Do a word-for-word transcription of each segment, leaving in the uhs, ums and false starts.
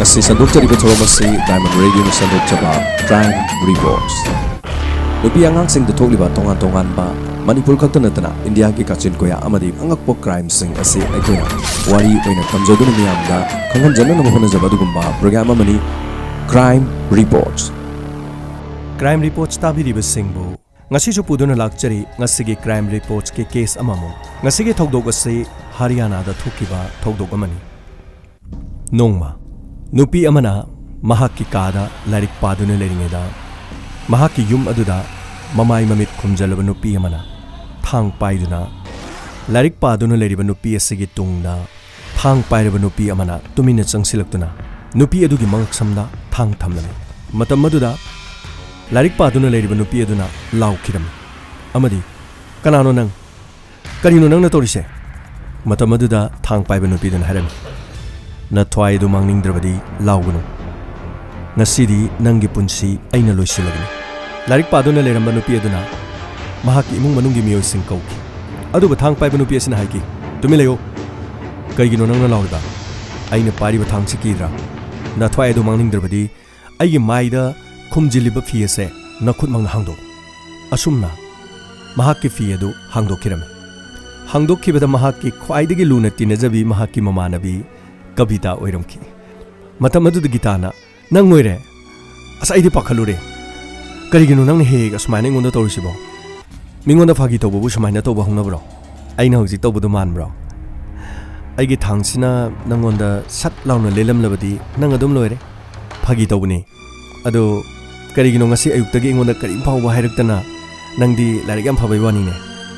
ꯑꯁꯤ ꯁꯟꯗꯣꯛꯆꯔꯤꯕ ꯊꯧꯔꯝ ꯑꯁꯤ Diamond Radioꯅ ꯁꯟꯗꯣꯛꯆꯕ Crime Reports꯫ ꯅꯨꯄꯤ ꯑꯉꯥꯡꯁꯤꯡꯗ ꯊꯣꯛꯂꯤꯕ ꯇꯣꯉꯥꯟ ꯇꯣꯉꯥꯟꯕ, ꯃꯅꯤꯄꯨꯔ ꯈꯛꯇ ꯅꯠꯇꯅ ꯏꯟꯗꯤꯌꯥꯒꯤ ꯀꯥꯆꯤꯟ ꯀꯣꯌꯥ ꯑꯃꯗꯤ ꯑꯉꯛꯄ crimeꯁꯤꯡ ꯑꯁꯤ ꯑꯩꯈꯣꯏꯅ ꯋꯥꯔꯤ ꯑꯣꯏꯅ ꯊꯝꯖꯗꯨꯅ ꯃꯤꯌꯥꯝꯗ ꯈꯪꯍꯟꯖꯅꯅꯕ ꯍꯣꯠꯅꯖꯕ ꯑꯗꯨꯒꯨꯝꯕ program ꯑꯃꯅꯤ Crime Reports꯫ Crime Reports ꯇꯥꯕꯤꯔꯤꯕꯁꯤꯡꯕꯨ ꯉꯁꯤꯁꯨ ꯄꯨꯗꯨꯅ ꯂꯥꯛꯆꯔꯤ ꯉꯁꯤꯒꯤ Crime Reportsꯀꯤ case ꯑꯃꯃꯨꯛ꯫ ꯉꯁꯤꯒꯤ ꯊꯧꯗꯣꯛ ꯑꯁꯤ ꯍꯔꯤꯌꯥꯅꯥꯗ ꯊꯣꯛꯈꯤꯕ ꯊꯧꯗꯣꯛ ꯑꯃꯅꯤ꯫ ꯅꯣꯡꯃ ꯅꯨꯄꯤ ꯑꯃꯅ ꯃꯍꯥꯛꯀꯤ ꯀꯥꯗ ꯂꯥꯏꯔꯤꯛ ꯄꯥꯗꯨꯅ ꯂꯩꯔꯤꯉꯩꯗ, ꯃꯍꯥꯛꯀꯤ ꯌꯨꯝ ꯑꯗꯨꯗ ꯃꯃꯥꯏ ꯃꯃꯤꯠ ꯈꯨꯝꯖꯤꯜꯂꯕ ꯅꯨꯄꯤ ꯑꯃꯅ ꯊꯥꯡ ꯄꯥꯏꯗꯨꯅ ꯂꯥꯏꯔꯤꯛ ꯄꯥꯗꯨꯅ ꯂꯩꯔꯤꯕ ꯅꯨꯄꯤ ꯑꯁꯤꯒꯤ ꯇꯨꯡꯗ ꯊꯥꯡ ꯄꯥꯏꯔꯕ ꯅꯨꯄꯤ ꯑꯃꯅ ꯇꯨꯃꯤꯟꯅ ꯆꯪꯁꯤꯜꯂꯛꯇꯨꯅ ꯅꯨꯄꯤ ꯑꯗꯨꯒꯤ ꯃꯉꯛꯁꯝꯗ ꯊꯥꯡ ꯊꯝꯂꯝꯃꯤ꯫ ꯃꯇꯝ ꯑꯗꯨꯗ ꯂꯥꯏꯔꯤꯛ ꯄꯥꯗꯨꯅ ꯂꯩꯔꯤꯕ ꯅꯨꯄꯤ ꯑꯗꯨꯅ ꯂꯥꯎꯈꯤꯔꯝꯃꯤ ꯑꯃꯗꯤ, "ꯀꯅꯥꯅꯣ ꯅꯪ? ꯀꯔꯤꯅꯣ ꯅꯪꯅ ꯇꯧꯔꯤꯁꯦ?" ꯃꯇꯝ ꯑꯗꯨꯗ ꯊꯥꯡ ꯄꯥꯏꯕ ꯅꯨꯄꯤꯗꯨꯅ ꯍꯥꯏꯔꯝꯃꯤ, "ꯅꯊ꯭ꯋꯥꯏ ꯑꯗꯨ ꯃꯥꯡꯅꯤꯡꯗ꯭ꯔꯕꯗꯤ ꯂꯥꯎꯒꯅꯨ꯫ ꯉꯁꯤꯗꯤ ꯅꯪꯒꯤ ꯄꯨꯟꯁꯤ ꯑꯩꯅ ꯂꯣꯏꯁꯤꯜꯂꯒꯅꯤ꯫" ꯂꯥꯏꯔꯤꯛ ꯄꯥꯗꯨꯅ ꯂꯩꯔꯝꯕ ꯅꯨꯄꯤ ꯑꯗꯨꯅ ꯃꯍꯥꯛꯀꯤ ꯏꯃꯨꯡ ꯃꯅꯨꯡꯒꯤ ꯃꯤꯑꯣꯏꯁꯤꯡ ꯀꯧꯈꯤ꯫ ꯑꯗꯨꯕꯨ ꯊꯥꯡ ꯄꯥꯏꯕ ꯅꯨꯄꯤ ꯑꯁꯤꯅ ꯍꯥꯏꯈꯤ, "ꯇꯨꯃꯤꯟ ꯂꯩꯌꯨ꯫ ꯀꯩꯒꯤꯅꯣ ꯅꯪꯅ ꯂꯥꯎꯔꯤꯕ? ꯑꯩꯅ ꯄꯥꯏꯔꯤꯕ ꯊꯥꯡꯁꯤ ꯀꯤꯗ꯭ꯔꯥ? ꯅꯊ꯭ꯋꯥꯏ ꯑꯗꯨ ꯃꯥꯡꯅꯤꯡꯗ꯭ꯔꯕꯗꯤ ꯑꯩꯒꯤ ꯃꯥꯏꯗ ꯈꯨꯝꯖꯤꯜꯂꯤꯕ ꯐꯤ ꯑꯁꯦ ꯅꯈꯨꯠꯃꯛꯅ ꯍꯥꯡꯗꯣꯛꯎ꯫" ꯑꯁꯨꯝꯅ ꯃꯍꯥꯛꯀꯤ ꯐꯤ ꯑꯗꯨ ꯍꯥꯡꯗꯣꯛꯈꯤꯔꯝꯃꯤ꯫ ꯍꯥꯡꯗꯣꯛꯈꯤꯕꯗ ꯃꯍꯥꯛꯀꯤ ꯈ꯭ꯋꯥꯏꯗꯒꯤ ꯂꯨꯅ ꯇꯤꯟꯅꯖꯕꯤ ꯃꯍꯥꯛꯀꯤ ꯃꯃꯥꯟꯅꯕꯤ ꯀꯕꯤꯇꯥ ꯑꯣꯏꯔꯝꯈꯤ꯫ ꯃꯇꯝ ꯑꯗꯨꯗ ꯒꯤꯇꯥꯅ, "ꯅꯪ ꯑꯣꯏꯔꯦ? ꯑꯁ, ꯑꯩꯗꯤ ꯄꯥꯈꯠꯂꯨꯔꯦ꯫ ꯀꯔꯤꯒꯤꯅꯣ ꯅꯪꯅ ꯍꯦꯛ ꯍꯦꯛ ꯑꯁꯨꯃꯥꯏꯅ ꯑꯩꯉꯣꯟꯗ ꯇꯧꯔꯤꯁꯤꯕꯣ? ꯃꯤꯉꯣꯟꯗ ꯐꯥꯒꯤ ꯇꯧꯕꯕꯨ ꯁꯨꯃꯥꯏꯅ ꯇꯧꯕ ꯍꯧꯅꯕ꯭ꯔꯣ? ꯑꯩꯅ ꯍꯧꯖꯤꯛ ꯇꯧꯕꯗꯣ ꯃꯥꯟꯕ꯭ꯔꯣ? ꯑꯩꯒꯤ ꯊꯥꯡꯁꯤꯅ ꯅꯪꯉꯣꯟꯗ ꯁꯠ ꯂꯥꯎꯅ ꯂꯦꯜꯂꯝꯂꯕꯗꯤ ꯅꯪ ꯑꯗꯨꯝ ꯂꯣꯏꯔꯦ꯫ ꯐꯥꯒꯤ ꯇꯧꯕꯅꯤ꯫ ꯑꯗꯣ ꯀꯔꯤꯒꯤꯅꯣ ꯉꯁꯤ ꯑꯌꯨꯛꯇꯒꯤ ꯑꯩꯉꯣꯟꯗ ꯀꯔꯤꯝ ꯐꯥꯎꯕ ꯍꯥꯏꯔꯛꯇꯅ ꯅꯪꯗꯤ ꯂꯥꯏꯔꯤꯛ ꯌꯥꯝ ꯐꯕꯩ ꯋꯥꯅꯤꯅꯦ꯫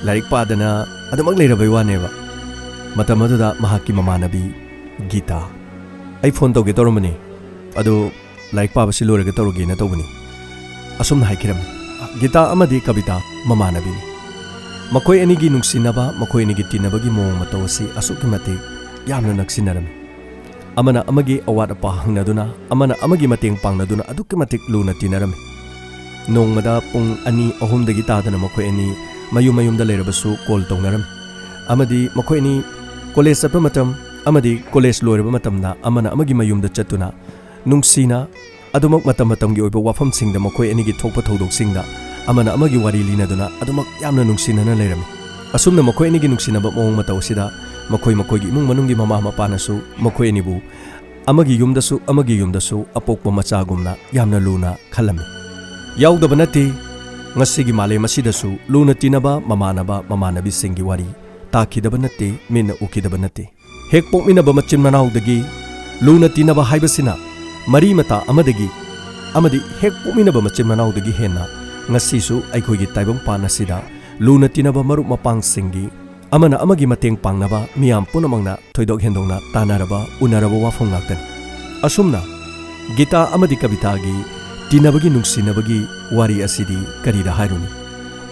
ꯂꯥꯏꯔꯤꯛ ꯄꯥꯗꯅ ꯑꯗꯨꯃꯛ ꯂꯩꯔꯕꯩ ꯋꯥꯅꯦꯕ꯫" ꯃꯇꯝ ꯑꯗꯨꯗ ꯃꯍꯥꯛꯀꯤ ꯃꯃꯥꯟꯅꯕꯤ ꯒꯤꯇꯥ, "ꯑꯩ ꯐꯣꯟ ꯇꯧꯒꯦ ꯇꯧꯔꯝꯕꯅꯤ, ꯑꯗꯨ ꯂꯥꯏꯔꯤꯛ ꯄꯥꯕꯁꯤ ꯂꯣꯏꯔꯒ ꯇꯧꯔꯒꯦꯅ ꯇꯧꯕꯅꯤ꯫" ꯑꯁꯨꯝꯅ ꯍꯥꯏꯈꯤꯔꯝꯃꯤ꯫ ꯒꯤꯇꯥ ꯑꯃꯗꯤ ꯀꯕꯤꯇꯥ ꯃꯃꯥꯟꯅꯕꯤꯅꯤ꯫ ꯃꯈꯣꯏ ꯑꯅꯤꯒꯤ ꯅꯨꯡꯁꯤꯅꯕ, ꯃꯈꯣꯏ ꯑꯅꯤꯒꯤ ꯇꯤꯟꯅꯕꯒꯤ ꯃꯑꯣꯡ ꯃꯇꯧ ꯑꯁꯤ ꯑꯁꯨꯛꯀꯤ ꯃꯇꯤꯛ ꯌꯥꯝꯅ ꯅꯛꯁꯤꯟꯅꯔꯝꯃꯤ꯫ ꯑꯃꯅ ꯑꯃꯒꯤ ꯑꯋꯥꯠ ꯑꯄꯥ ꯍꯪꯅꯗꯨꯅ, ꯑꯃꯅ ꯑꯃꯒꯤ ꯃꯇꯦꯡ ꯄꯥꯡꯅꯗꯨꯅ ꯑꯗꯨꯛꯀꯤ ꯃꯇꯤꯛ ꯂꯨꯅ ꯇꯤꯟꯅꯔꯝꯃꯤ꯫ ꯅꯣꯡꯃꯗ ꯄꯨꯡ ꯑꯅꯤ ꯑꯍꯨꯝꯗꯒꯤ ꯇꯥꯗꯅ ꯃꯈꯣꯏ ꯑꯅꯤ ꯃꯌꯨꯝ ꯃꯌꯨꯝꯗ ꯂꯩꯔꯕꯁꯨ ꯀꯣꯜ ꯇꯧꯅꯔꯝꯃꯤ꯫ ꯑꯃꯗꯤ ꯃꯈꯣꯏ ꯑꯅꯤ ꯀꯣꯂꯦꯖ ꯆꯠꯄ ꯃꯇꯝ, ꯑꯃꯗꯤ ꯀꯣꯂꯦꯖ ꯂꯣꯏꯔꯕ ꯃꯇꯝꯗ ꯑꯃꯅ ꯑꯃꯒꯤ ꯃꯌꯨꯝꯗ ꯆꯠꯇꯨꯅ ꯅꯨꯡꯁꯤꯅ ꯑꯗꯨꯃꯛ ꯃꯇꯝ ꯃꯇꯝꯒꯤ ꯑꯣꯏꯕ ꯋꯥꯐꯝꯁꯤꯡꯗ ꯃꯈꯣꯏ ꯑꯅꯤꯒꯤ ꯊꯣꯛꯄ ꯊꯧꯗꯣꯛꯁꯤꯡꯗ ꯑꯃꯅ ꯑꯃꯒꯤ ꯋꯥꯔꯤ ꯂꯤꯅꯗꯨꯅ ꯑꯗꯨꯃꯛ ꯌꯥꯝꯅ ꯅꯨꯡꯁꯤꯅꯅ ꯂꯩꯔꯝꯃꯤ꯫ ꯑꯁꯨꯝꯅ ꯃꯈꯣꯏ ꯑꯅꯤꯒꯤ ꯅꯨꯡꯁꯤꯅꯕ ꯃꯑꯣꯡ ꯃꯇꯧ ꯑꯁꯤꯗ ꯃꯈꯣꯏ ꯃꯈꯣꯏꯒꯤ ꯏꯃꯨꯡ ꯃꯅꯨꯡꯒꯤ ꯃꯃꯥ ꯃꯄꯥꯅꯁꯨ ꯃꯈꯣꯏ ꯑꯅꯤꯕꯨ ꯑꯃꯒꯤ ꯌꯨꯝꯗꯁꯨ ꯑꯃꯒꯤ ꯌꯨꯝꯗꯁꯨ ꯑꯄꯣꯛꯄ ꯃꯆꯥꯒꯨꯝꯅ ꯌꯥꯝꯅ ꯂꯨꯅ ꯈꯜꯂꯝꯃꯤ꯫ ꯌꯥꯎꯗꯕ ꯅꯠꯇꯦ, ꯉꯁꯤꯒꯤ ꯃꯥꯂꯦꯝ ꯑꯁꯤꯗꯁꯨ ꯂꯨꯅ ꯇꯤꯟꯅꯕ ꯃꯃꯥꯟꯅꯕ ꯃꯃꯥꯟꯅꯕꯤꯁꯤꯡꯒꯤ ꯋꯥꯔꯤ ꯇꯥꯈꯤꯗꯕ ꯅꯠꯇꯦ, ꯃꯤꯠꯅ ꯎꯈꯤꯗꯕ ꯅꯠꯇꯦ꯫ ꯍꯦꯛ ꯄꯣꯛꯃꯤꯟꯅꯕ ꯃꯆꯤꯟ ꯃꯅꯥꯎꯗꯒꯤ ꯂꯨꯅ ꯇꯤꯟꯅꯕ ꯍꯥꯏꯕꯁꯤꯅ ꯃꯔꯤ ꯃꯇꯥ ꯑꯃꯗꯒꯤ ꯑꯃꯗꯤ ꯍꯦꯛ ꯄꯣꯛꯃꯤꯟꯅꯕ ꯃꯆꯤꯟ ꯃꯅꯥꯎꯗꯒꯤ ꯍꯦꯟꯅ ꯉꯁꯤꯁꯨ ꯑꯩꯈꯣꯏꯒꯤ ꯇꯥꯏꯕꯪꯄꯥꯟ ꯑꯁꯤꯗ ꯂꯨꯅ ꯇꯤꯟꯅꯕ ꯃꯔꯨꯞ ꯃꯄꯥꯡꯁꯤꯡꯒꯤ ꯑꯃꯅ ꯑꯃꯒꯤ ꯃꯇꯦꯡ ꯄꯥꯡꯅꯕ ꯃꯤꯌꯥꯝ ꯄꯨꯝꯅꯃꯛꯅ ꯊꯣꯏꯗꯣꯛ ꯍꯦꯟꯗꯣꯛꯅ ꯇꯥꯟꯅꯔꯕ ꯎꯅꯔꯕ ꯋꯥꯐꯝ ꯉꯥꯛꯇꯅꯤ꯫ ꯑꯁꯨꯝꯅ ꯒꯤꯇꯥ ꯑꯃꯗꯤ ꯀꯕꯤꯇꯥꯒꯤ ꯇꯤꯟꯅꯕꯒꯤ ꯅꯨꯡꯁꯤꯅꯕꯒꯤ ꯋꯥꯔꯤ ꯑꯁꯤꯗꯤ ꯀꯔꯤꯗ ꯍꯥꯏꯔꯨꯅꯤ?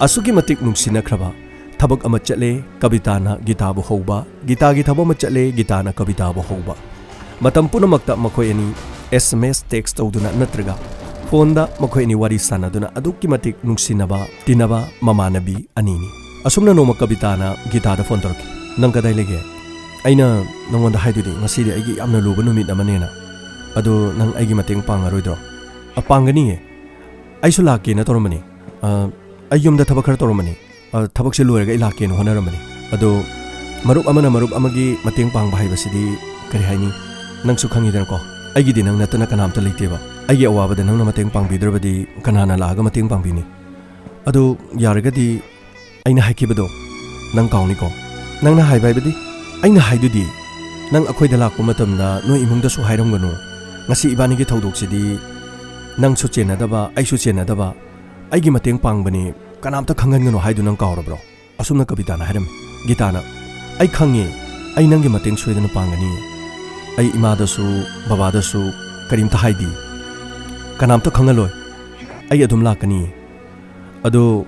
ꯑꯁꯨꯛꯀꯤ ꯃꯇꯤꯛ ꯅꯨꯡꯁꯤꯅꯈ꯭ꯔꯕ, ꯊꯕꯛ ꯑꯃ ꯆꯠꯂꯦ, ꯀꯕꯤꯇꯥꯅ ꯒꯤꯇꯥꯕꯨ ꯍꯧꯕ, ꯒꯤꯇꯥꯒꯤ ꯊꯕꯛ ꯑꯃ ꯆꯠꯂꯦ, ꯒꯤꯇꯥꯅ ꯀꯕꯤꯇꯥꯕꯨ ꯍꯧꯕ꯫ ꯃꯇꯝ ꯄꯨꯝꯅꯃꯛꯇ ꯃꯈꯣꯏ ꯑꯅꯤ ꯑꯦꯁ ꯑꯦꯝ ꯑꯦꯁ ꯇꯦꯛꯁ ꯇꯧꯗꯨꯅ ꯅꯠꯇ꯭ꯔꯒ ꯐꯣꯟꯗ ꯃꯈꯣꯏ ꯑꯅꯤ ꯋꯥꯔꯤ ꯁꯥꯟꯅꯗꯨꯅ ꯑꯗꯨꯛꯀꯤ ꯃꯇꯤꯛ ꯅꯨꯡꯁꯤꯅꯕ, ꯇꯤꯟꯅꯕ ꯃꯃꯥꯟꯅꯕꯤ ꯑꯅꯤꯅꯤ꯫ ꯑꯁꯨꯝꯅ ꯅꯣꯡꯃ ꯀꯕꯤꯇꯥꯅ ꯒꯤꯇꯥꯗ ꯐꯣꯟ ꯇꯧꯔꯛꯈꯤ꯫ "ꯅꯪ ꯀꯗꯥꯏ ꯂꯩꯒꯦ? ꯑꯩꯅ ꯅꯉꯣꯟꯗ ꯍꯥꯏꯗꯨꯗꯤ ꯉꯁꯤꯗꯤ ꯑꯩꯒꯤ ꯌꯥꯝꯅ ꯂꯨꯕ ꯅꯨꯃꯤꯠ ꯑꯃꯅꯦꯅ꯫ ꯑꯗꯣ ꯅꯪ ꯑꯩꯒꯤ ꯃꯇꯦꯡ ꯄꯥꯡꯉꯔꯣꯏꯗ꯭ꯔꯣ?" "ꯑ, ꯄꯥꯡꯒꯅꯤꯌꯦ꯫ ꯑꯩꯁꯨ ꯂꯥꯛꯀꯦꯅ ꯇꯧꯔꯝꯕꯅꯤ꯫ ꯑ, ꯑꯩ ꯌꯨꯝꯗ ꯊꯕꯛ ꯈꯔ ꯇꯧꯔꯝꯕꯅꯤ꯫ ꯑ, ꯊꯕꯛꯁꯦ ꯂꯣꯏꯔꯒ ꯑꯩ ꯂꯥꯛꯀꯦꯅ ꯍꯣꯠꯅꯔꯝꯕꯅꯤ꯫ ꯑꯗꯣ ꯃꯔꯨꯞ ꯑꯃꯅ ꯃꯔꯨꯞ ꯑꯃꯒꯤ ꯃꯇꯦꯡ ꯄꯥꯡꯕ ꯍꯥꯏꯕꯁꯤꯗꯤ ꯀꯔꯤ ꯍꯥꯏꯅꯤ? ꯅꯪꯁꯨ ꯈꯪꯉꯤꯗꯅꯀꯣ, ꯑꯩꯒꯤꯗꯤ ꯅꯪ ꯅꯠꯇꯅ ꯀꯅꯥꯝꯇ ꯂꯩꯇꯦꯕ꯫ ꯑꯩꯒꯤ ꯑꯋꯥꯕꯗ ꯅꯪꯅ ꯃꯇꯦꯡ ꯄꯥꯡꯕꯤꯗ꯭ꯔꯕꯗꯤ ꯀꯅꯥꯅ ꯂꯥꯛꯑꯒ ꯃꯇꯦꯡ ꯄꯥꯡꯕꯤꯅꯤ? ꯑꯗꯣ ꯌꯥꯔꯒꯗꯤ ꯑꯩꯅ ꯍꯥꯏꯈꯤꯕꯗꯣ ꯅꯪ ꯀꯥꯎꯅꯤꯀꯣ?" "ꯅꯪꯅ ꯍꯥꯏꯕ ꯍꯥꯏꯕꯗꯤ?" "ꯑꯩꯅ ꯍꯥꯏꯗꯨꯗꯤ, ꯅꯪ ꯑꯩꯈꯣꯏꯗ ꯂꯥꯛꯄ ꯃꯇꯝꯗ ꯅꯣꯏ ꯏꯃꯨꯡꯗꯁꯨ ꯍꯥꯏꯔꯝꯒꯅꯨ꯫ ꯉꯁꯤ ꯏꯕꯥꯅꯤꯒꯤ ꯊꯧꯗꯣꯛꯁꯤꯗꯤ ꯅꯪꯁꯨ ꯆꯦꯟꯅꯗꯕ, ꯑꯩꯁꯨ ꯆꯦꯟꯅꯗꯕ, ꯑꯩꯒꯤ ꯃꯇꯦꯡ ꯄꯥꯡꯕꯅꯤ, ꯀꯅꯥꯝꯇ ꯈꯪꯍꯟꯒꯅꯨ ꯍꯥꯏꯗꯨ ꯅꯪ ꯀꯥꯎꯔꯕ꯭ꯔꯣ?" ꯑꯁꯨꯝꯅ ꯀꯕꯤꯇꯥꯅ ꯍꯥꯏꯔꯝꯃꯤ꯫ ꯒꯤꯇꯥꯅ, "ꯑꯩ ꯈꯪꯉꯦ, ꯑꯩ ꯅꯪꯒꯤ ꯃꯇꯦꯡ ꯁꯣꯏꯗꯅ ꯄꯥꯡꯒꯅꯤ꯫ ꯑꯩ ꯏꯃꯥꯗꯁꯨ, ꯕꯕꯥꯗꯁꯨ ꯀꯔꯤꯝꯇ ꯍꯥꯏꯗꯦ꯫ ꯀꯅꯥꯝꯇ ꯈꯪꯍꯜꯂꯣꯏ꯫ ꯑꯩ ꯑꯗꯨꯝ ꯂꯥꯛꯀꯅꯤ꯫ ꯑꯗꯣ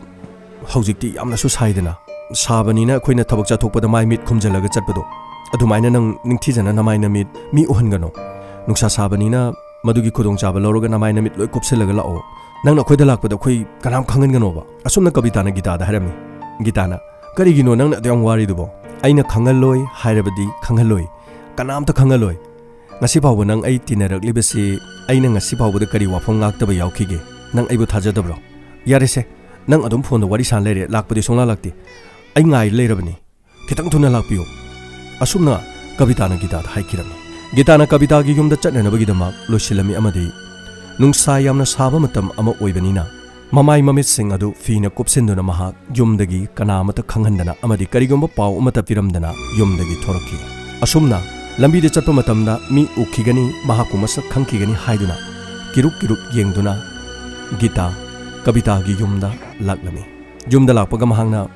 ꯍꯧꯖꯤꯛꯇꯤ ꯌꯥꯝꯅꯁꯨ ꯁꯥꯏꯗꯅ, ꯁꯥꯕꯅꯤꯅ ꯑꯩꯈꯣꯏꯅ ꯊꯕꯛ ꯆꯠꯊꯣꯛꯄꯗ ꯃꯥꯏ ꯃꯤꯠ ꯈꯨꯝꯖꯤꯜꯂꯒ ꯆꯠꯄꯗꯣ, ꯑꯗꯨꯃꯥꯏꯅ ꯅꯪ ꯅꯤꯡꯊꯤꯖꯅ ꯅꯃꯥꯏ ꯅꯃꯤꯠ ꯃꯤ ꯎꯍꯟꯒꯅꯨ꯫ ꯅꯨꯡꯁꯥ ꯁꯥꯕꯅꯤꯅ ꯃꯗꯨꯒꯤ ꯈꯨꯗꯣꯡꯆꯥꯕ ꯂꯧꯔꯒ ꯅꯃꯥꯏ ꯅꯃꯤꯠ ꯂꯣꯏ ꯀꯨꯞꯁꯤꯜꯂꯒ ꯂꯥꯛꯑꯣ꯫ ꯅꯪꯅ ꯑꯩꯈꯣꯏꯗ ꯂꯥꯛꯄꯗ ꯑꯩꯈꯣꯏ ꯀꯅꯥꯝ ꯈꯪꯍꯟꯒꯅꯣꯕ꯫" ꯑꯁꯨꯝꯅ ꯀꯕꯤꯇꯥꯅ ꯒꯤꯇꯥꯗ ꯍꯥꯏꯔꯝꯃꯤ꯫ ꯒꯤꯇꯥꯅ, "ꯀꯔꯤꯒꯤꯅꯣ ꯅꯪꯅ ꯑꯗꯨ ꯌꯥꯝ ꯋꯥꯔꯤꯗꯨꯕꯣ? ꯑꯩꯅ ꯈꯪꯍꯜꯂꯣꯏ ꯍꯥꯏꯔꯕꯗꯤ ꯈꯪꯍꯜꯂꯣꯏ, ꯀꯅꯥꯝꯇ ꯈꯪꯍꯜꯂꯣꯏ꯫ ꯉꯁꯤ ꯐꯥꯎꯕ ꯅꯪ ꯑꯩ ꯇꯤꯟꯅꯔꯛꯂꯤꯕꯁꯤ, ꯑꯩꯅ ꯉꯁꯤ ꯐꯥꯎꯕꯗ ꯀꯔꯤ ꯋꯥꯐꯝ ꯉꯥꯛꯇꯕ ꯌꯥꯎꯈꯤꯒꯦ? ꯅꯪ ꯑꯩꯕꯨ ꯊꯥꯖꯗꯕ꯭ꯔꯣ? ꯌꯥꯔꯦꯁꯦ, ꯅꯪ ꯑꯗꯨꯝ ꯐꯣꯟꯗ ꯋꯥꯔꯤ ꯁꯥꯟꯅ ꯂꯩꯔꯦ, ꯂꯥꯛꯄꯗꯤ ꯁꯨꯡꯂꯥꯛ ꯂꯥꯛꯇꯦ꯫ ꯑꯩ ꯉꯥꯏꯔ ꯂꯩꯔꯕꯅꯤ꯫ ꯈꯤꯇꯪ ꯊꯨꯅ ꯂꯥꯛꯄꯤꯌꯨ꯫ ꯑꯁꯨꯝꯅ ꯀꯕꯤꯇꯥꯅ ꯒꯤꯇꯥꯗ ꯍꯥꯏꯈꯤꯔꯝꯃꯤ꯫ ꯒꯤꯇꯥꯅ ꯀꯕꯤꯇꯥꯒꯤ ꯌꯨꯝꯗ ꯆꯠꯅꯅꯕꯒꯤꯗꯃꯛ ꯂꯣꯏꯁꯤꯜꯂꯝꯃꯤ ꯑꯃꯗꯤ ꯅꯨꯡꯁꯥ ꯌꯥꯝꯅ ꯁꯥꯕ ꯃꯇꯝ ꯑꯃ ꯑꯣꯏꯕꯅꯤꯅ ꯃꯃꯥꯏ ꯃꯃꯤꯠꯁꯤꯡ ꯑꯗꯨ ꯐꯤꯅ ꯀꯨꯞꯁꯤꯟꯗꯨꯅ ꯃꯍꯥꯛ ꯌꯨꯝꯗꯒꯤ ꯀꯅꯥ ꯑꯃꯠꯇ ꯈꯪꯍꯟꯗꯅ ꯑꯃꯗꯤ ꯀꯔꯤꯒꯨꯝꯕ ꯄꯥꯎ ꯑꯃꯠꯇ ꯄꯤꯔꯝꯗꯅ ꯌꯨꯝꯗꯒꯤ ꯊꯣꯔꯛꯈꯤ꯫ ꯑꯁꯨꯝꯅ ꯂꯝꯕꯤꯗ ꯆꯠꯄ ꯃꯇꯝꯗ ꯃꯤ ꯎꯈꯤꯒꯅꯤ, ꯃꯍꯥꯛꯄꯨ ꯃꯁꯛ ꯈꯪꯈꯤꯒꯅꯤ ꯍꯥꯏꯗꯨꯅ ꯀꯤꯔꯨꯛ ꯀꯤꯔꯨꯛ ꯌꯦꯡꯗꯨꯅ ꯒꯤꯇꯥ ꯀꯕꯤꯇꯥꯒꯤ ꯌꯨꯝꯗ ꯂꯥꯛꯂꯝꯃꯤ꯫ ꯌꯨꯝꯗ ꯂꯥꯛꯄꯒ ꯃꯍꯥꯛꯅ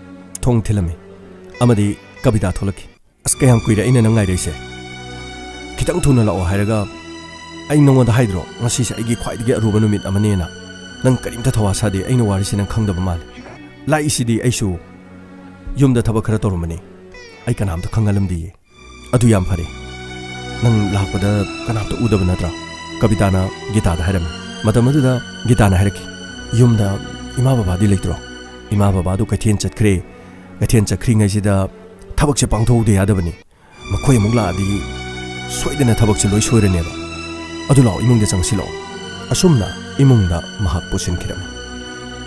ꯊꯣꯡ ꯊꯤꯜꯂꯝꯃꯤ ꯑꯃꯗꯤ ꯀꯕꯤꯇꯥ ꯊꯣꯛꯂꯛꯈꯤ꯫ "ꯑꯁ, ꯀꯌꯥꯝ ꯀꯨꯏꯔꯦ ꯑꯩꯅ ꯅꯪ ꯉꯥꯏꯔꯛꯏꯁꯦ꯫ ꯈꯤꯇꯪ ꯊꯨꯅ ꯂꯥꯛꯑꯣ ꯍꯥꯏꯔꯒ ꯑꯩ ꯅꯉꯣꯟꯗ ꯍꯥꯏꯗ꯭ꯔꯣ ꯉꯁꯤꯁꯦ ꯑꯩꯒꯤ ꯈ꯭ꯋꯥꯏꯗꯒꯤ ꯑꯔꯨꯕ ꯅꯨꯃꯤꯠ ꯑꯃꯅꯦꯅ? ꯅꯪ ꯀꯔꯤꯝꯇ ꯊꯧꯋꯥ ꯁꯥꯗꯦ, ꯑꯩꯅ ꯋꯥꯔꯤꯁꯦ ꯅꯪ ꯈꯪꯗꯕ ꯃꯥꯜꯂꯦ꯫ ꯂꯥꯛꯏꯁꯤꯗꯤ ꯑꯩꯁꯨ ꯌꯨꯝꯗ ꯊꯕꯛ ꯈꯔ ꯇꯧꯔꯝꯕꯅꯤ, ꯑꯩ ꯀꯅꯥꯝꯇ ꯈꯪꯍꯜꯂꯝꯗꯤꯌꯦ꯫ ꯑꯗꯨ ꯌꯥꯝ ꯐꯔꯦ, ꯅꯪ ꯂꯥꯛꯄꯗ ꯀꯅꯥꯝꯇ ꯎꯗꯕ ꯅꯠꯇ꯭ꯔꯣ?" ꯀꯕꯤꯇꯥꯅ ꯒꯤꯇꯥꯗ ꯍꯥꯏꯔꯝꯃꯤ꯫ ꯃꯇꯝ ꯑꯗꯨꯗ ꯒꯤꯇꯥꯅ ꯍꯥꯏꯔꯛꯈꯤ, "ꯌꯨꯝꯗ ꯏꯃꯥ ꯕꯕꯥꯗꯤ ꯂꯩꯇ꯭ꯔꯣ? ꯏꯃꯥ ꯕꯕꯥꯗꯨ ꯀꯩꯊꯦꯜ ꯆꯠꯈ꯭ꯔꯦ꯫ ꯀꯩꯊꯦꯜ ꯆꯠꯈ꯭ꯔꯤꯉꯩꯁꯤꯗ ꯊꯕꯛꯁꯦ ꯄꯥꯡꯊꯣꯛꯍꯧꯗ ꯌꯥꯗꯕꯅꯤ꯫ ꯃꯈꯣꯏ ꯑꯃꯨꯛ ꯂꯥꯛꯑꯗꯤ ꯁꯣꯏꯗꯅ ꯊꯕꯛꯁꯦ ꯂꯣꯏ ꯁꯣꯏꯔꯅꯦꯕ꯫ ꯑꯗꯨ ꯂꯥꯛꯑꯣ, ꯏꯃꯨꯡꯗ ꯆꯪꯁꯤꯜꯂꯛꯑꯣ꯫" ꯑꯁꯨꯝꯅ ꯏꯃꯨꯡꯗ ꯃꯍꯥꯛ ꯄꯨꯁꯤꯟꯈꯤꯔꯝꯃꯤ꯫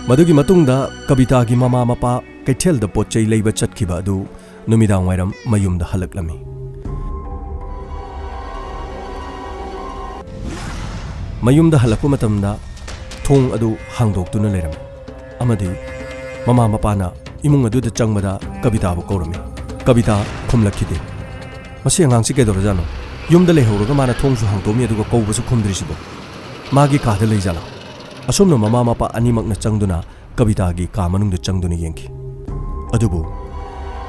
ꯃꯗꯨꯒꯤ ꯃꯇꯨꯡꯗ ꯀꯕꯤꯇꯥꯒꯤ ꯃꯃꯥ ꯃꯄꯥ ꯀꯩꯊꯦꯜꯗ ꯄꯣꯠ ꯆꯩ ꯂꯩꯕ ꯆꯠꯈꯤꯕ ꯑꯗꯨ ꯅꯨꯃꯤꯗꯥꯡ ꯋꯥꯏꯔꯝ ꯃꯌꯨꯝꯗ ꯍꯜꯂꯛꯂꯝꯃꯤ꯫ ꯃꯌꯨꯝꯗ ꯍꯜꯂꯛꯄ ꯃꯇꯝꯗ ꯊꯣꯡ ꯑꯗꯨ ꯍꯥꯡꯗꯣꯛꯇꯨꯅ ꯂꯩꯔꯝꯃꯤ ꯑꯃꯗꯤ ꯃꯃꯥ ꯃꯄꯥꯅ ꯏꯃꯨꯡ ꯑꯗꯨꯗ ꯆꯪꯕꯗ ꯀꯕꯤꯇꯥꯕꯨ ꯀꯧꯔꯝꯃꯤ꯫ ꯀꯕꯤꯇꯥ ꯈꯨꯝꯂꯛꯈꯤꯗꯦ꯫ "ꯃꯁꯤ ꯑꯉꯥꯡꯁꯤ ꯀꯩꯗꯧꯔꯖꯥꯠꯅꯣ? ꯌꯨꯝꯗ ꯂꯩꯍꯧꯔꯒ ꯃꯥꯅ ꯊꯣꯡꯁꯨ ꯍꯥꯡꯗꯣꯛꯑꯝꯃꯤ ꯑꯗꯨꯒ ꯀꯧꯕꯁꯨ ꯈꯨꯝꯗ꯭ꯔꯤꯁꯤꯕꯣ? ꯃꯥꯒꯤ ꯀꯥꯗ ꯂꯩꯖꯥꯠꯂꯥ?" ꯑꯁꯨꯝꯅ ꯃꯃꯥ ꯃꯄꯥ ꯑꯅꯤꯃꯛꯅ ꯆꯪꯗꯨꯅ ꯀꯕꯤꯇꯥꯒꯤ ꯀꯥ ꯃꯅꯨꯡꯗ ꯆꯪꯗꯨꯅ ꯌꯦꯡꯈꯤ꯫ ꯑꯗꯨꯕꯨ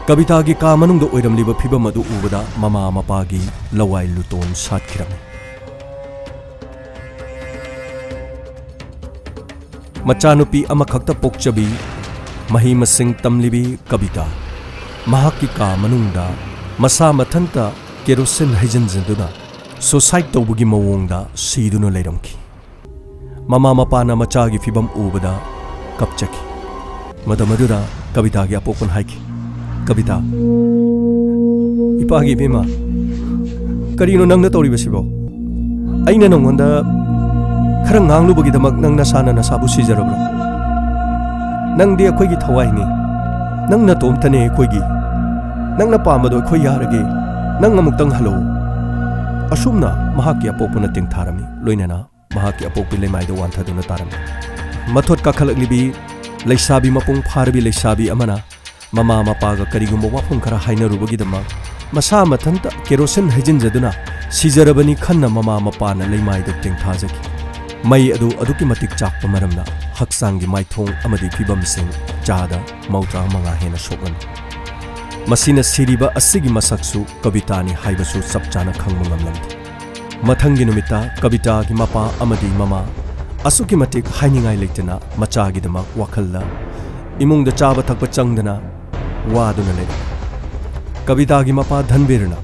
ꯀꯕꯤꯇꯥꯒꯤ ꯀꯥ ꯃꯅꯨꯡꯗ ꯑꯣꯏꯔꯝꯂꯤꯕ ꯐꯤꯕꯝ ꯑꯗꯨ ꯎꯕꯗ ꯃꯃꯥ ꯃꯄꯥꯒꯤ ꯂꯋꯥꯏ ꯂꯨꯇꯣꯟ ꯁꯥꯠꯈꯤꯔꯝꯃꯤ꯫ ꯃꯆꯥꯅꯨꯄꯤ ꯑꯃꯈꯛꯇ ꯄꯣꯛꯆꯕꯤ, ꯃꯍꯩ ꯃꯁꯤꯡ ꯇꯝꯂꯤꯕꯤ ꯀꯕꯤꯇꯥ ꯃꯍꯥꯛꯀꯤ ꯀꯥ ꯃꯅꯨꯡꯗ ꯃꯁꯥ ꯃꯊꯟꯇ ꯀꯦꯔꯣꯁꯤꯟ ꯍꯩꯖꯤꯟꯖꯗꯨꯅ ꯁꯨꯁꯥꯏꯗ ꯇꯧꯕꯒꯤ ꯃꯑꯣꯡꯗ ꯁꯤꯗꯨꯅ ꯂꯩꯔꯝꯈꯤ꯫ ꯃꯃꯥ ꯃꯄꯥꯅ ꯃꯆꯥꯒꯤ ꯐꯤꯕꯝ ꯎꯕꯗ ꯀꯞꯆꯈꯤ꯫ ꯃꯇꯝ ꯑꯗꯨꯗ ꯀꯕꯤꯇꯥꯒꯤ ꯑꯄꯣꯛꯄꯅ ꯍꯥꯏꯈꯤ, "ꯀꯕꯤꯇꯥ, ꯏꯄꯥꯒꯤ ꯏꯕꯦꯝꯃ, ꯀꯔꯤꯅꯣ ꯅꯪꯅ ꯇꯧꯔꯤꯕꯁꯤꯕꯣ? ꯑꯩꯅ ꯅꯪꯉꯣꯟꯗ ꯈꯔ ꯉꯥꯡꯂꯨꯕꯒꯤꯗꯃꯛ ꯅꯪ ꯅꯁꯥꯅ ꯅꯁꯥꯕꯨ ꯁꯤꯖꯔꯕ꯭ꯔꯣ? ꯅꯪꯗꯤ ꯑꯩꯈꯣꯏꯒꯤ ꯊꯋꯥꯏꯅꯤ꯫ ꯅꯪ ꯅꯇꯣꯝꯇꯅꯦ ꯑꯩꯈꯣꯏꯒꯤ꯫ ꯅꯪꯅ ꯄꯥꯝꯕꯗꯣ ꯑꯩꯈꯣꯏ ꯌꯥꯔꯒꯦ꯫ ꯅꯪ ꯑꯃꯨꯛꯇꯪ ꯍꯜꯂꯛꯎ꯫ ꯑꯁꯨꯝꯅ ꯃꯍꯥꯛꯀꯤ ꯑꯄꯣꯛꯄꯅ ꯇꯦꯡꯊꯥꯔꯝꯃꯤ, ꯂꯣꯏꯅꯅ ꯃꯍꯥꯛꯀꯤ ꯑꯄꯣꯛꯄꯤ ꯂꯩꯃꯥꯏꯗ ꯋꯥꯟꯊꯗꯨꯅ ꯇꯥꯔꯝꯃꯤ꯫ ꯃꯊꯣꯠ ꯀꯥꯈꯠꯂꯛꯂꯤꯕꯤ ꯂꯩꯁꯥꯕꯤ, ꯃꯄꯨꯡ ꯐꯥꯔꯕꯤ ꯂꯩꯁꯥꯕꯤ ꯑꯃꯅ ꯃꯃꯥ ꯃꯄꯥꯒ ꯀꯔꯤꯒꯨꯝꯕ ꯋꯥꯐꯝ ꯈꯔ ꯍꯥꯏꯅꯔꯨꯕꯒꯤꯗꯃꯛ ꯃꯁꯥ ꯃꯊꯟꯇ ꯀꯦꯔꯣꯁꯤꯟ ꯍꯩꯖꯤꯟꯖꯗꯨꯅ ꯁꯤꯖꯔꯕꯅꯤ ꯈꯟꯅ ꯃꯃꯥ ꯃꯄꯥꯅ ꯂꯩꯃꯥꯏꯗ ꯇꯦꯡꯊꯥꯖꯈꯤ꯫ ꯃꯩ ꯑꯗꯨ ꯑꯗꯨꯛꯀꯤ ꯃꯇꯤꯛ ꯆꯥꯛꯄ ꯃꯔꯝꯅ ꯍꯛꯆꯥꯡꯒꯤ ꯃꯥꯏꯊꯣꯡ ꯑꯃꯗꯤ ꯐꯤꯕꯝꯁꯤꯡ ꯆꯥꯗ ꯃꯧꯗ꯭ꯔꯥ ꯃꯉꯥ ꯍꯦꯟꯅ ꯁꯣꯛꯂꯝꯃꯤ꯫ ꯃꯁꯤꯅ ꯁꯤꯔꯤꯕ ꯑꯁꯤꯒꯤ ꯃꯁꯛꯁꯨ ꯀꯕꯤꯇꯥꯅꯤ ꯍꯥꯏꯕꯁꯨ ꯆꯞ ꯆꯥꯅ ꯈꯪꯕ ꯉꯝꯂꯝꯗꯦ꯫ ꯃꯊꯪꯒꯤ ꯅꯨꯃꯤꯠꯇ ꯀꯕꯤꯇꯥꯒꯤ ꯃꯄꯥ ꯑꯃꯗꯤ ꯃꯃꯥ ꯑꯁꯨꯛꯀꯤ ꯃꯇꯤꯛ ꯍꯥꯏꯅꯤꯡꯉꯥꯏ ꯂꯩꯇꯅ ꯃꯆꯥꯒꯤꯗꯃꯛ ꯋꯥꯈꯜꯗ ꯏꯃꯨꯡꯗ ꯆꯥꯕ ꯊꯛꯄ ꯆꯪꯗꯅ ꯋꯥꯗꯨꯅ ꯂꯩ꯫ ꯀꯕꯤꯇꯥꯒꯤ ꯃꯄꯥ ꯙꯟꯕꯤꯔꯅ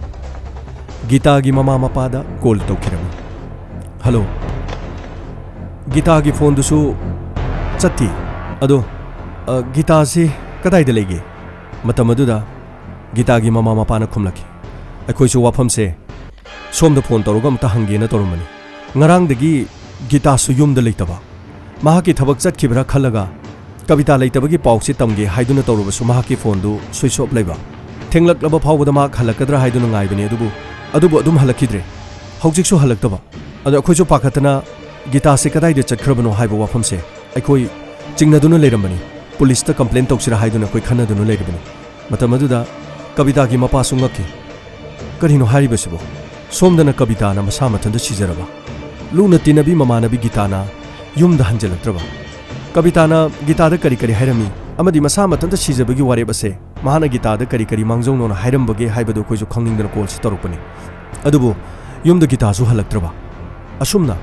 ꯒꯤꯇꯥꯒꯤ ꯃꯃꯥ ꯃꯄꯥꯗ ꯀꯣꯜ ꯇꯧꯈꯤꯔꯝꯃꯤ꯫ "ꯍꯜꯂꯣ, ꯒꯤꯇꯥꯒꯤ ꯐꯣꯟꯗꯨꯁꯨ ꯆꯠꯇꯦ꯫ ꯑꯗꯣ, ꯑ, ꯒꯤꯇꯥꯁꯤ ꯀꯗꯥꯏꯗ ꯂꯩꯒꯦ?" ꯃꯇꯝ ꯑꯗꯨꯗ ꯒꯤꯇꯥꯒꯤ ꯃꯃꯥ ꯃꯄꯥꯅ ꯈꯨꯝꯂꯛꯈꯤ, "ꯑꯩꯈꯣꯏꯁꯨ ꯋꯥꯐꯝꯁꯦ ꯁꯣꯝꯗ ꯐꯣꯟ ꯇꯧꯔꯒ ꯑꯝꯇ ꯍꯪꯒꯦꯅ ꯇꯧꯔꯝꯕꯅꯤ꯫ ꯉꯔꯥꯡꯗꯒꯤ ꯒꯤꯇꯥꯁꯨ ꯌꯨꯝꯗ ꯂꯩꯇꯕ꯫ ꯃꯍꯥꯛꯀꯤ ꯊꯕꯛ ꯆꯠꯈꯤꯕ꯭ꯔꯥ ꯈꯜꯂꯒ ꯀꯕꯤꯇꯥ ꯂꯩꯇꯕꯒꯤ ꯄꯥꯎꯁꯤ ꯇꯝꯒꯦ ꯍꯥꯏꯗꯨꯅ ꯇꯧꯔꯕꯁꯨ ꯃꯍꯥꯛꯀꯤ ꯐꯣꯟꯗꯨ ꯁ꯭ꯋꯤꯆ ꯑꯣꯐ ꯂꯩꯕ꯫ ꯊꯦꯡꯂꯛꯂꯕ ꯐꯥꯎꯕꯗ ꯃꯍꯥꯛ ꯍꯜꯂꯛꯀꯗ꯭ꯔꯥ ꯍꯥꯏꯗꯨꯅ ꯉꯥꯏꯕꯅꯤ, ꯑꯗꯨꯕꯨ, ꯑꯗꯨꯕꯨ ꯑꯗꯨꯝ ꯍꯜꯂꯛꯈꯤꯗ꯭ꯔꯦ꯫ ꯍꯧꯖꯤꯛꯁꯨ ꯍꯜꯂꯛꯇꯕ꯫ ꯑꯗꯣ ꯑꯩꯈꯣꯏꯁꯨ ꯄꯥꯈꯠꯇꯅ ꯒꯤꯇꯥꯁꯤ ꯀꯗꯥꯏꯗ ꯆꯠꯈ꯭ꯔꯕꯅꯣ ꯍꯥꯏꯕ ꯋꯥꯐꯝꯁꯦ ꯑꯩꯈꯣꯏ ꯆꯤꯡꯅꯗꯨꯅ ꯂꯩꯔꯝꯕꯅꯤ꯫ ꯄꯨꯂꯤꯁꯇ ꯀꯝꯄ꯭ꯂꯦꯟ ꯇꯧꯁꯤꯔꯥ ꯍꯥꯏꯗꯨꯅ ꯑꯩꯈꯣꯏ ꯈꯟꯅꯗꯨꯅ ꯂꯩꯔꯤꯕꯅꯤ꯫" ꯃꯇꯝ ꯑꯗꯨꯗ ꯀꯕꯤꯇꯥꯒꯤ ꯃꯄꯥꯁꯨ ꯉꯛꯈꯤ꯫ "ꯀꯔꯤꯅꯣ ꯍꯥꯏꯔꯤꯕꯁꯤꯕꯣ? ꯁꯣꯝꯗꯅ ꯀꯕꯤꯇꯥꯅ ꯃꯁꯥ ꯃꯊꯟꯇ ꯁꯤꯖꯔꯕ, ꯂꯨꯅ ꯇꯤꯟꯅꯕꯤ ꯃꯃꯥꯟꯅꯕꯤ ꯒꯤꯇꯥꯅ ꯌꯨꯝꯗ ꯍꯟꯖꯤꯜꯂꯛꯇ꯭ꯔꯕ꯫ ꯀꯕꯤꯇꯥꯅ ꯒꯤꯇꯥꯗ ꯀꯔꯤ ꯀꯔꯤ ꯍꯥꯏꯔꯝꯃꯤ ꯑꯃꯗꯤ ꯃꯁꯥ ꯃꯊꯟꯇ ꯁꯤꯖꯕꯒꯤ ꯋꯥꯔꯦꯞ ꯑꯁꯦ ꯃꯍꯥꯛꯅ ꯒꯤꯇꯥꯗ ꯀꯔꯤ ꯀꯔꯤ ꯃꯥꯡꯖꯧꯅꯅ ꯍꯥꯏꯔꯝꯕꯒꯦ ꯍꯥꯏꯕꯗꯨ ꯑꯩꯈꯣꯏꯁꯨ ꯈꯪꯅꯤꯡꯗꯅ ꯀꯣꯜꯁꯤ ꯇꯧꯔꯛꯄꯅꯤ꯫ ꯑꯗꯨꯕꯨ ꯌꯨꯝꯗ ꯒꯤꯇꯥꯁꯨ ꯍꯜꯂꯛꯇ꯭ꯔꯕ꯫ ꯑꯁꯨꯝꯅ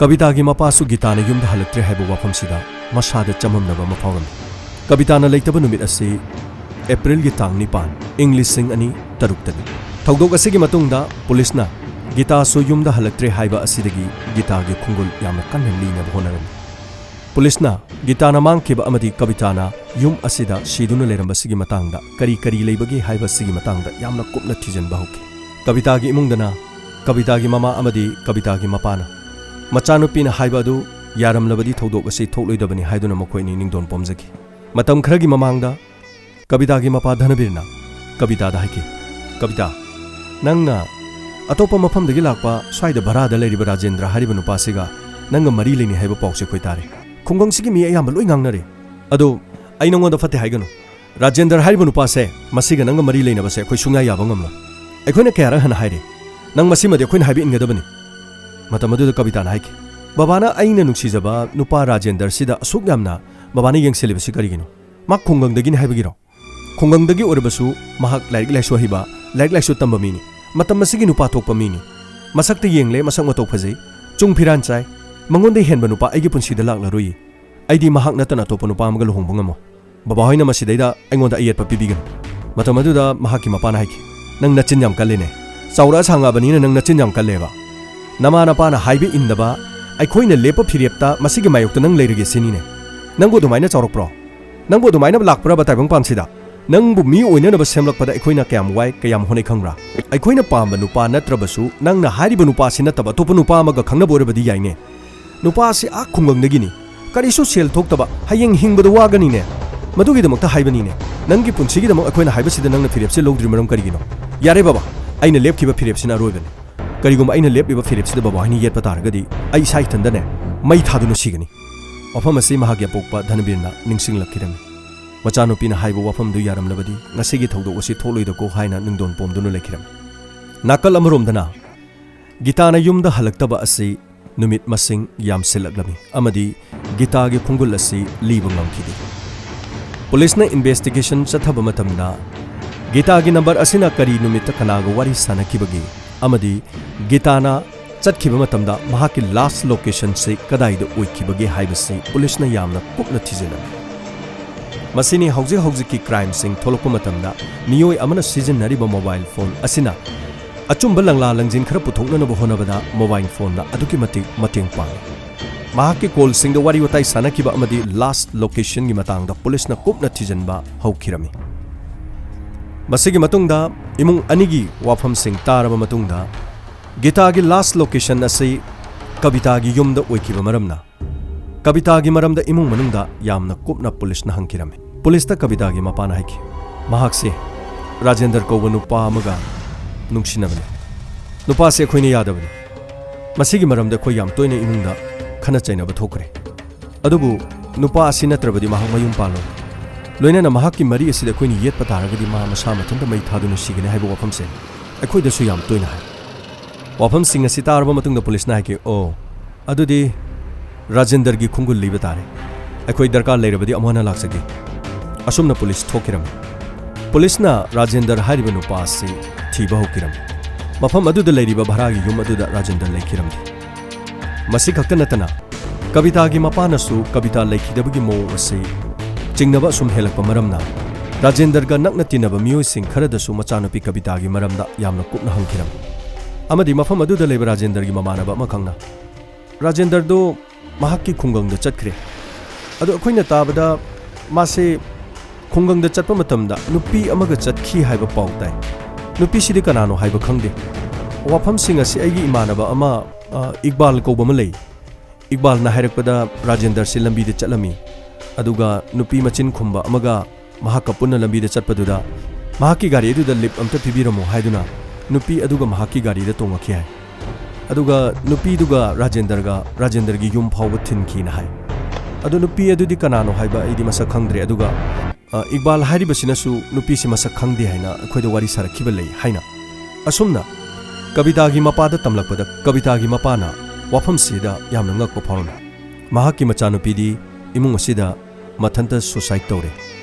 ꯀꯕꯤꯇꯥꯒꯤ ꯃꯄꯥꯁꯨ ꯒꯤꯇꯥꯅ ꯌꯨꯝꯗ ꯍꯜꯂꯛꯇ꯭ꯔꯦ ꯍꯥꯏꯕ ꯋꯥꯐꯝꯁꯤꯗ ꯃꯁꯥꯗ ꯆꯃꯝꯅꯕ ꯑꯃ ꯐꯥꯎꯔꯝꯃꯤ꯫ ꯀꯕꯤꯇꯥꯅ ꯂꯩꯇꯕ ꯅꯨꯃꯤꯠ ꯑꯁꯤ ꯑꯦꯄ꯭ꯔꯤꯜꯒꯤ ꯇꯥꯡ ꯅꯤꯄꯥꯟ, ꯏꯪ ꯂꯤꯁꯤꯡ ꯑꯅꯤ ꯇꯔꯨꯛꯇꯅꯤ꯫ ꯊꯧꯗꯣꯛ ꯑꯁꯤꯒꯤ ꯃꯇꯨꯡꯗ ꯄꯨꯂꯤꯁꯅ ꯒꯤꯇꯥꯁꯨ ꯌꯨꯝꯗ ꯍꯜꯂꯛꯇ꯭ꯔꯦ ꯍꯥꯏꯕ ꯑꯁꯤꯗꯒꯤ ꯒꯤꯇꯥꯒꯤ ꯈꯣꯡꯒꯨꯜ ꯌꯥꯝꯅ ꯀꯟꯅ ꯂꯤꯅꯕ ꯍꯣꯠꯅꯔꯝꯃꯤ꯫ ꯄꯨꯂꯤꯁꯅ ꯒꯤꯇꯥꯅ ꯃꯥꯡꯈꯤꯕ ꯑꯃꯗꯤ ꯀꯕꯤꯇꯥꯅ ꯌꯨꯝ ꯑꯁꯤꯗ ꯁꯤꯗꯨꯅ ꯂꯩꯔꯝꯕꯁꯤꯒꯤ ꯃꯇꯥꯡꯗ ꯀꯔꯤ ꯀꯔꯤ ꯂꯩꯕꯒꯦ ꯍꯥꯏꯕꯁꯤꯒꯤ ꯃꯇꯥꯡꯗ ꯌꯥꯝꯅ ꯀꯨꯞꯅ ꯊꯤꯖꯤꯟꯕ ꯍꯧꯈꯤ꯫ ꯀꯕꯤꯇꯥꯒꯤ ꯏꯃꯨꯡꯗꯅ ꯀꯕꯤꯇꯥꯒꯤ ꯃꯃꯥ ꯑꯃꯗꯤ ꯀꯕꯤꯇꯥꯒꯤ ꯃꯄꯥꯅ ꯃꯆꯥꯅꯨꯄꯤꯅ ꯍꯥꯏꯕ ꯑꯗꯨ ꯌꯥꯔꯝꯂꯕꯗꯤ ꯊꯧꯗꯣꯛ ꯑꯁꯤ ꯊꯣꯛꯂꯣꯏꯗꯕꯅꯤ ꯍꯥꯏꯗꯨꯅ ꯃꯈꯣꯏ ꯑꯅꯤ ꯅꯤꯡꯗꯣꯟ ꯄꯣꯝꯖꯈꯤ꯫ ꯃꯇꯝ ꯈꯔꯒꯤ ꯃꯃꯥꯡꯗ ꯀꯕꯤꯇꯥꯒꯤ ꯃꯄꯥ ꯙꯅꯕꯤꯔꯅ ꯀꯕꯤꯇꯥꯗ ꯍꯥꯏꯈꯤ, "ꯀꯕꯤꯇꯥ, ꯅꯪꯅ ꯑꯇꯣꯞꯄ ꯃꯐꯝꯗꯒꯤ ꯂꯥꯛꯄ ꯁ꯭ꯋꯥꯏꯗ ꯚꯔꯥꯗ ꯂꯩꯔꯤꯕ ꯔꯥꯖꯦꯟꯗ꯭ꯔ ꯍꯥꯏꯔꯤꯕ ꯅꯨꯄꯥꯁꯤꯒ ꯅꯪꯒ ꯃꯔꯤ ꯂꯩꯅꯩ ꯍꯥꯏꯕ ꯄꯥꯎꯁꯦ ꯑꯩꯈꯣꯏ ꯇꯥꯔꯦ꯫ ꯈꯨꯡꯒꯪꯁꯤꯒꯤ ꯃꯤ ꯑꯌꯥꯝꯕ ꯂꯣꯏ ꯉꯥꯡꯅꯔꯦ꯫ ꯑꯗꯣ ꯑꯩ ꯅꯉꯣꯟꯗ ꯐꯠꯇꯦ ꯍꯥꯏꯒꯅꯨ꯫ ꯔꯥꯖꯦꯟꯗ꯭ꯔ ꯍꯥꯏꯔꯤꯕ ꯅꯨꯄꯥꯁꯦ, ꯃꯁꯤꯒ ꯅꯪꯒ ꯃꯔꯤ ꯂꯩꯅꯕꯁꯦ ꯑꯩꯈꯣꯏ ꯁꯨꯡꯌꯥ ꯌꯥꯕ ꯉꯝꯂꯣꯏ꯫ ꯑꯩꯈꯣꯏꯅ ꯀꯌꯥꯔꯛ ꯍꯟꯅ ꯍꯥꯏꯔꯦ, ꯅꯪ ꯃꯁꯤꯃꯗꯤ ꯑꯩꯈꯣꯏꯅ ꯍꯥꯏꯕ ꯏꯟꯒꯗꯕꯅꯤ"꯫ ꯃꯇꯝ ꯑꯗꯨꯗ ꯀꯕꯤꯇꯥꯅ ꯍꯥꯏꯈꯤ, "ꯕꯕꯥꯅ ꯑꯩꯅ ꯅꯨꯡꯁꯤꯖꯕ ꯅꯨꯄꯥ ꯔꯥꯖꯦꯟꯗ꯭ꯔꯁꯤꯗ ꯑꯁꯨꯛ ꯌꯥꯝꯅ ꯕꯕꯥꯅ ꯌꯦꯡꯁꯤꯜꯂꯤꯕꯁꯤ ꯀꯔꯤꯒꯤꯅꯣ? ꯃꯥ ꯈꯨꯡꯒꯪꯗꯒꯤꯅꯤ ꯍꯥꯏꯕꯒꯤꯔꯣ? ꯈꯨꯡꯒꯪꯗꯒꯤ ꯑꯣꯏꯔꯕꯁꯨ ꯃꯍꯥꯛ ꯂꯥꯏꯔꯤꯛ ꯂꯥꯏꯁꯨ ꯍꯩꯕ, ꯂꯥꯏꯔꯤꯛ ꯂꯥꯏꯁꯨ ꯇꯝꯕ ꯃꯤꯅꯤ꯫ ꯃꯇꯝ ꯑꯁꯤꯒꯤ ꯅꯨꯄꯥ ꯊꯣꯛꯄ ꯃꯤꯅꯤ꯫ ꯃꯁꯛꯇ ꯌꯦꯡꯂꯦ, ꯃꯁꯛ ꯃꯇꯧ ꯐꯖꯩ, ꯆꯨꯡ ꯐꯤꯔꯥꯟ ꯆꯥꯏ꯫ ꯃꯉꯣꯟꯗ ꯍꯦꯟꯕ ꯅꯨꯄꯥ ꯑꯩꯒꯤ ꯄꯨꯟꯁꯤꯗ ꯂꯥꯛꯂꯔꯣꯏꯌꯦ꯫ ꯑꯩꯗꯤ ꯃꯍꯥꯛ ꯅꯠꯇꯅ ꯑꯇꯣꯞꯄ ꯅꯨꯄꯥ ꯑꯃꯒ ꯂꯨꯍꯣꯡꯕ ꯉꯝꯃꯣꯏ꯫ ꯕꯕꯥꯍꯣꯏꯅ ꯃꯁꯤꯗꯩꯗ ꯑꯩꯉꯣꯟꯗ ꯑꯌꯦꯠꯄ ꯄꯤꯕꯤꯒꯅꯨ"꯫ ꯃꯇꯝ ꯑꯗꯨꯗ ꯃꯍꯥꯛꯀꯤ ꯃꯄꯥꯅ ꯍꯥꯏꯈꯤ, "ꯅꯪ ꯅꯆꯤꯟ ꯌꯥꯝ ꯀꯜꯂꯤꯅꯦ꯫ ꯆꯥꯎꯔꯛꯑ ꯁꯥꯡꯉꯛꯑꯕꯅꯤꯅ ꯅꯪ ꯅꯆꯤꯟ ꯌꯥꯝ ꯀꯜꯂꯦꯕ꯫ ꯅꯃꯥ ꯅꯄꯥꯅ ꯍꯥꯏꯕ ꯏꯟꯗꯕ, ꯑꯩꯈꯣꯏꯅ ꯂꯦꯞꯄ ꯐꯤꯔꯦꯞꯇ ꯃꯁꯤꯒꯤ ꯃꯥꯌꯣꯛꯇ ꯅꯪ ꯂꯩꯔꯒꯦ ꯁꯤꯅꯤꯅꯦ꯫ ꯅꯪꯕꯨ ꯑꯗꯨꯃꯥꯏꯅ ꯆꯥꯎꯔꯛꯄ꯭ꯔꯣ? ꯅꯪꯕꯨ ꯑꯗꯨꯃꯥꯏꯅ ꯂꯥꯛꯄ꯭ꯔꯕ ꯇꯥꯏꯕꯪꯄꯥꯟꯁꯤꯗ? ꯅꯪꯕꯨ ꯃꯤ ꯑꯣꯏꯅꯅꯕ ꯁꯦꯝꯂꯛꯄꯗ ꯑꯩꯈꯣꯏꯅ ꯀꯌꯥꯝ ꯋꯥꯏ, ꯀꯌꯥꯝ ꯍꯣꯠꯅꯩ ꯈꯪꯕ꯭ꯔꯥ? ꯑꯩꯈꯣꯏꯅ ꯄꯥꯝꯕ ꯅꯨꯄꯥ ꯅꯠꯇ꯭ꯔꯕꯁꯨ ꯅꯪꯅ ꯍꯥꯏꯔꯤꯕ ꯅꯨꯄꯥꯁꯤ ꯅꯠꯇꯕ ꯑꯇꯣꯞꯄ ꯅꯨꯄꯥ ꯑꯃꯒ ꯈꯪꯅꯕ ꯑꯣꯏꯔꯕꯗꯤ ꯌꯥꯏꯅꯦ꯫ ꯅꯨꯄꯥꯁꯤ ꯑꯥ ꯈꯨꯡꯒꯪꯗꯒꯤꯅꯤ꯫ ꯀꯔꯤꯁꯨ ꯁꯦꯜ ꯊꯣꯛꯇꯕ, ꯍꯌꯦꯡ ꯍꯤꯡꯕꯗ ꯋꯥꯒꯅꯤꯅꯦ꯫ ꯃꯗꯨꯒꯤꯗꯃꯛꯇ ꯍꯥꯏꯕꯅꯤꯅꯦ꯫ ꯅꯪꯒꯤ ꯄꯨꯟꯁꯤꯒꯤꯗꯃꯛ ꯑꯩꯈꯣꯏꯅ ꯍꯥꯏꯕꯁꯤꯗ ꯅꯪꯅ ꯐꯤꯔꯦꯞꯁꯦ ꯂꯧꯗ꯭ꯔꯤ ꯃꯔꯝ ꯀꯔꯤꯒꯤꯅꯣ? ꯌꯥꯔꯦ ꯕꯕꯥ, ꯑꯩꯅ ꯂꯦꯞꯈꯤꯕ ꯐꯤꯔꯦꯞꯁꯤꯅ ꯑꯔꯣꯏꯕꯅꯤ꯫ ꯀꯔꯤꯒꯨꯝꯕ ꯑꯩꯅ ꯂꯦꯞꯂꯤꯕ ꯐꯤꯔꯦꯞꯁꯤꯗ ꯕꯕꯥ ꯍꯣꯏꯅ ꯌꯦꯠꯄ ꯇꯥꯔꯒꯗꯤ ꯑꯩ ꯏꯁꯥ ꯏꯊꯟꯗꯅꯦ ꯃꯩ ꯊꯥꯗꯨꯅ ꯁꯤꯒꯅꯤ"꯫ ꯋꯥꯐꯝ ꯑꯁꯤ ꯃꯍꯥꯛꯀꯤ ꯑꯄꯣꯛꯄ ꯙꯅꯕꯤꯔꯅ ꯅꯤꯡꯁꯤꯡꯂꯛꯈꯤꯔꯝꯃꯤ꯫ ꯃꯆꯥꯅꯨꯄꯤꯅ ꯍꯥꯏꯕ ꯋꯥꯐꯝꯗꯨ ꯌꯥꯔꯝꯂꯕꯗꯤ ꯉꯁꯤꯒꯤ ꯊꯧꯗꯣꯛ ꯑꯁꯤ ꯊꯣꯛꯂꯣꯏꯗꯀꯣ ꯍꯥꯏꯅ ꯅꯤꯡꯗꯣꯟ ꯄꯣꯝꯗꯨꯅ ꯂꯩꯈꯤꯔꯝꯃꯤ꯫ ꯅꯥꯀꯜ ꯑꯃꯔꯣꯝꯗꯅ ꯒꯤꯇꯥꯅ ꯌꯨꯝꯗ ꯍꯜꯂꯛꯇꯕ ꯑꯁꯤ ꯅꯨꯃꯤꯠ ꯃꯁꯤꯡ ꯌꯥꯝꯁꯤꯜꯂꯛꯂꯝꯃꯤ ꯑꯃꯗꯤ ꯒꯤꯇꯥꯒꯤ ꯈꯣꯡꯒꯨꯜ ꯑꯁꯤ ꯂꯤꯕ ꯉꯝꯈꯤꯗꯦ꯫ ꯄꯨꯂꯤꯁꯅ ꯏꯟꯚꯦꯁꯇꯤꯒꯦꯁꯟ ꯆꯠꯊꯕ ꯃꯇꯝꯗ ꯒꯤꯇꯥꯒꯤ ꯅꯝꯕꯔ ꯑꯁꯤꯅ ꯀꯔꯤ ꯅꯨꯃꯤꯠꯇ ꯀꯅꯥꯒ ꯋꯥꯔꯤ ꯁꯥꯟꯅꯈꯤꯕꯒꯦ ꯑꯃꯗꯤ ꯒꯤꯇꯥꯅ ꯆꯠꯈꯤꯕ ꯃꯇꯝꯗ ꯃꯍꯥꯛꯀꯤ ꯂꯥꯁ ꯂꯣꯀꯦꯁꯟꯁꯤ ꯀꯗꯥꯏꯗ ꯑꯣꯏꯈꯤꯕꯒꯦ ꯍꯥꯏꯕꯁꯤ ꯄꯨꯂꯤꯁꯅ ꯌꯥꯝꯅ ꯀꯨꯞꯅ ꯊꯤꯖꯤꯜꯂꯝꯃꯤ꯫ ꯃꯁꯤꯅꯤ ꯍꯧꯖꯤꯛ ꯍꯧꯖꯤꯛꯀꯤ ꯀ꯭ꯔꯥꯏꯝꯁꯤꯡ ꯊꯣꯛꯂꯛꯄ ꯃꯇꯝꯗ ꯃꯤꯑꯣꯏ ꯑꯃꯅ ꯁꯤꯖꯤꯟꯅꯔꯤꯕ ꯃꯣꯕꯥꯏꯜ ꯐꯣꯟ ꯑꯁꯤꯅ ꯑꯆꯨꯝꯕ ꯂꯪꯂꯥ ꯂꯪꯖꯤꯟ ꯈꯔ ꯄꯨꯊꯣꯛꯅꯅꯕ ꯍꯣꯠꯅꯕꯗ ꯃꯣꯕꯥꯏꯜ ꯐꯣꯟꯅ ꯑꯗꯨꯛꯀꯤ ꯃꯇꯤꯛ ꯃꯇꯦꯡ ꯄꯥꯡꯏ꯫ ꯃꯍꯥꯛꯀꯤ ꯀꯣꯜꯁꯤꯡꯗ ꯋꯥꯔꯤ ꯋꯥꯇꯥꯏ ꯁꯥꯟꯅꯈꯤꯕ ꯑꯃꯗꯤ ꯂꯥꯁ ꯂꯣꯀꯦꯁꯟꯒꯤ ꯃꯇꯥꯡꯗ ꯄꯨꯂꯤꯁꯅ ꯀꯨꯞꯅ ꯊꯤꯖꯤꯟꯕ ꯍꯧꯈꯤꯔꯝꯃꯤ꯫ ꯃꯁꯤꯒꯤ ꯃꯇꯨꯡꯗ ꯏꯃꯨꯡ ꯑꯅꯤꯒꯤ ꯋꯥꯐꯝꯁꯤꯡ ꯇꯥꯔꯕ ꯃꯇꯨꯡꯗ, ꯒꯤꯇꯥꯒꯤ ꯂꯥꯁ ꯂꯣꯀꯦꯁꯟ ꯑꯁꯤ ꯀꯕꯤꯇꯥꯒꯤ ꯌꯨꯝꯗ ꯑꯣꯏꯈꯤꯕ ꯃꯔꯝꯅ, ꯀꯕꯤꯇꯥꯒꯤ ꯃꯔꯝꯗ ꯏꯃꯨꯡ ꯃꯅꯨꯡꯗ ꯌꯥꯝꯅ ꯀꯨꯞꯅ ꯄꯨꯂꯤꯁꯅ ꯍꯪꯈꯤꯔꯝꯃꯤ꯫ ꯄꯨꯂꯤꯁꯇ ꯀꯕꯤꯇꯥꯒꯤ ꯃꯄꯥꯅ ꯍꯥꯏꯈꯤ, ꯃꯍꯥꯛꯁꯦ ꯔꯥꯖꯦꯟꯗꯔ ꯀꯧꯕ ꯅꯨꯄꯥ ꯑꯃꯒ ꯅꯨꯡꯁꯤꯅꯕꯅꯤ꯫ ꯅꯨꯄꯥꯁꯦ ꯑꯩꯈꯣꯏꯅ ꯌꯥꯗꯕꯅꯤ꯫ ꯃꯁꯤꯒꯤ ꯃꯔꯝꯗ ꯑꯩꯈꯣꯏ ꯌꯥꯝ ꯇꯣꯏꯅ ꯏꯃꯨꯡꯗ ꯈꯠꯅ ꯆꯩꯅꯕ ꯊꯣꯛꯈ꯭ꯔꯦ꯫ ꯑꯗꯨꯕꯨ ꯅꯨꯄꯥ ꯑꯁꯤ ꯅꯠꯇ꯭ꯔꯕꯗꯤ ꯃꯍꯥꯛ ꯃꯌꯨꯝ ꯄꯥꯜꯂꯣꯏ꯫ ꯂꯣꯏꯅꯅ ꯃꯍꯥꯛꯀꯤ ꯃꯔꯤ ꯑꯁꯤꯗ ꯑꯩꯈꯣꯏꯅ ꯌꯦꯠꯄ ꯇꯥꯔꯒꯗꯤ ꯃꯥ ꯃꯁꯥ ꯃꯊꯟꯇ ꯃꯩ ꯊꯥꯗꯨꯅ ꯁꯤꯒꯅꯤ ꯍꯥꯏꯕ ꯋꯥꯐꯝꯁꯦ ꯑꯩꯈꯣꯏꯗꯁꯨ ꯌꯥꯝ ꯇꯣꯏꯅ ꯍꯥꯏ꯫ ꯋꯥꯐꯝꯁꯤꯡ ꯑꯁꯤ ꯇꯥꯔꯕ ꯃꯇꯨꯡꯗ ꯄꯨꯂꯤꯁꯅ ꯍꯥꯏꯈꯤ, "ꯑꯣ, ꯑꯗꯨꯗꯤ ꯔꯥꯖꯦꯟꯗꯔꯒꯤ ꯈꯣꯡꯒꯨꯜ ꯂꯤꯕ ꯇꯥꯔꯦ꯫ ꯑꯩꯈꯣꯏ ꯗꯔꯀꯥꯔ ꯂꯩꯔꯕꯗꯤ ꯑꯃꯨꯛ ꯍꯟꯅ ꯂꯥꯛꯆꯒꯦ"꯫ ꯑꯁꯨꯝꯅ ꯄꯨꯂꯤꯁ ꯊꯣꯛꯈꯤꯔꯝꯃꯤ꯫ ꯄꯨꯂꯤꯁꯅ ꯔꯥꯖꯦꯟꯗꯔ ꯍꯥꯏꯔꯤꯕ ꯅꯨꯄꯥ ꯑꯁꯤ ꯊꯤꯕ ꯍꯧꯈꯤꯔꯝꯃꯤ꯫ ꯃꯐꯝ ꯑꯗꯨꯗ ꯂꯩꯔꯤꯕ ꯚꯔꯥꯒꯤ ꯌꯨꯝ ꯑꯗꯨꯗ ꯔꯥꯖꯦꯟꯗꯔ ꯂꯩꯈꯤꯔꯝꯗꯦ꯫ ꯃꯁꯤ ꯈꯛꯇ ꯅꯠꯇꯅ, ꯀꯕꯤꯇꯥꯒꯤ ꯃꯄꯥꯅꯁꯨ ꯀꯕꯤꯇꯥ ꯂꯩꯈꯤꯗꯕꯒꯤ ꯃꯑꯣꯡ ꯑꯁꯤ ꯆꯤꯡꯅꯕ ꯑꯁꯨꯝ ꯍꯦꯜꯂꯛꯄ ꯃꯔꯝꯅ, ꯔꯥꯖꯦꯟꯗꯔꯒ ꯅꯛꯅ ꯇꯤꯟꯅꯕ ꯃꯤꯑꯣꯏꯁꯤꯡ ꯈꯔꯗꯁꯨ ꯃꯆꯥꯅꯨꯄꯤ ꯀꯕꯤꯇꯥꯒꯤ ꯃꯔꯝꯗ ꯌꯥꯝꯅ ꯀꯨꯞꯅ ꯍꯪꯈꯤꯔꯝꯃꯤ꯫ ꯑꯃꯗꯤ ꯃꯐꯝ ꯑꯗꯨꯗ ꯂꯩꯕ ꯔꯥꯖꯦꯟꯗꯔꯒꯤ ꯃꯃꯥꯟꯅꯕ ꯑꯃꯈꯛꯅ ꯔꯥꯖꯦꯟꯗꯔꯗꯨ ꯃꯍꯥꯛꯀꯤ ꯈꯨꯡꯒꯪꯗ ꯆꯠꯈ꯭ꯔꯦ꯫ ꯑꯗꯣ ꯑꯩꯈꯣꯏꯅ ꯇꯥꯕꯗ ꯃꯥꯁꯦ ꯈꯨꯡꯒꯪꯗ ꯆꯠꯄ ꯃꯇꯝꯗ ꯅꯨꯄꯤ ꯑꯃꯒ ꯆꯠꯈꯤ ꯍꯥꯏꯕ ꯄꯥꯎ ꯇꯥꯏ꯫ ꯅꯨꯄꯤꯁꯤꯗꯤ ꯀꯅꯥꯅꯣ ꯍꯥꯏꯕ ꯈꯪꯗꯦ꯫ ꯋꯥꯐꯝꯁꯤꯡ ꯑꯁꯤ ꯑꯩꯒꯤ ꯏꯃꯥꯟꯅꯕ ꯑꯃ, ꯑ, ꯏꯛꯕꯥꯜ ꯀꯧꯕ ꯑꯃ ꯂꯩ꯫ ꯏꯛꯕꯥꯜꯅ ꯍꯥꯏꯔꯛꯄꯗ ꯔꯥꯖꯦꯟꯗꯔꯁꯤ ꯂꯝꯕꯤꯗ ꯆꯠꯂꯝꯃꯤ꯫ ꯑꯗꯨꯒ ꯅꯨꯄꯤ ꯃꯆꯤꯟ ꯈꯨꯝꯕ ꯑꯃꯒ ꯃꯍꯥꯛꯀ ꯄꯨꯟꯅ ꯂꯝꯕꯤꯗ ꯆꯠꯄꯗꯨꯗ ꯃꯍꯥꯛꯀꯤ ꯒꯥꯔꯤ ꯑꯗꯨꯗ ꯂꯤꯞ ꯑꯝꯇ ꯄꯤꯕꯤꯔꯝꯃꯨ ꯍꯥꯏꯗꯨꯅ ꯅꯨꯄꯤ ꯑꯗꯨꯒ ꯃꯍꯥꯛꯀꯤ ꯒꯥꯔꯤꯗ ꯇꯣꯡꯉꯛꯈꯤ ꯍꯥꯏ꯫ ꯑꯗꯨꯒ ꯅꯨꯄꯤꯗꯨꯒ ꯔꯥꯖꯦꯟꯗꯔꯒ ꯔꯥꯖꯦꯟꯗꯔꯒꯤ ꯌꯨꯝ ꯐꯥꯎꯕ ꯊꯤꯟꯈꯤꯅ ꯍꯥꯏ꯫ ꯑꯗꯨ ꯅꯨꯄꯤ ꯑꯗꯨꯗꯤ ꯀꯅꯥꯅꯣ ꯍꯥꯏꯕ ꯑꯩꯗꯤ ꯃꯁꯛ ꯈꯪꯗ꯭ꯔꯦ꯫ ꯑꯗꯨꯒ, ꯑ, ꯏꯛꯕꯥꯜ ꯍꯥꯏꯔꯤꯕꯁꯤꯅꯁꯨ ꯅꯨꯄꯤꯁꯤ ꯃꯁꯛ ꯈꯪꯗꯦ ꯍꯥꯏꯅ ꯑꯩꯈꯣꯏꯗ ꯋꯥꯔꯤ ꯁꯥꯔꯛꯈꯤꯕ ꯂꯩ ꯍꯥꯏꯅ꯫ ꯑꯁꯨꯝꯅ ꯀꯕꯤꯇꯥꯒꯤ ꯃꯄꯥꯗ ꯇꯝꯂꯛꯄꯗ ꯀꯕꯤꯇꯥꯒꯤ ꯃꯄꯥꯅ ꯋꯥꯐꯝꯁꯤꯗ ꯌꯥꯝꯅ ꯉꯛꯄ ꯐꯥꯎꯔꯝꯃꯤ꯫ ꯃꯍꯥꯛꯀꯤ ꯃꯆꯥꯅꯨꯄꯤꯗꯤ ꯏꯃꯨꯡ ꯑꯁꯤꯗ ꯃꯊꯟꯇ suicide ꯇꯧꯔꯦ꯫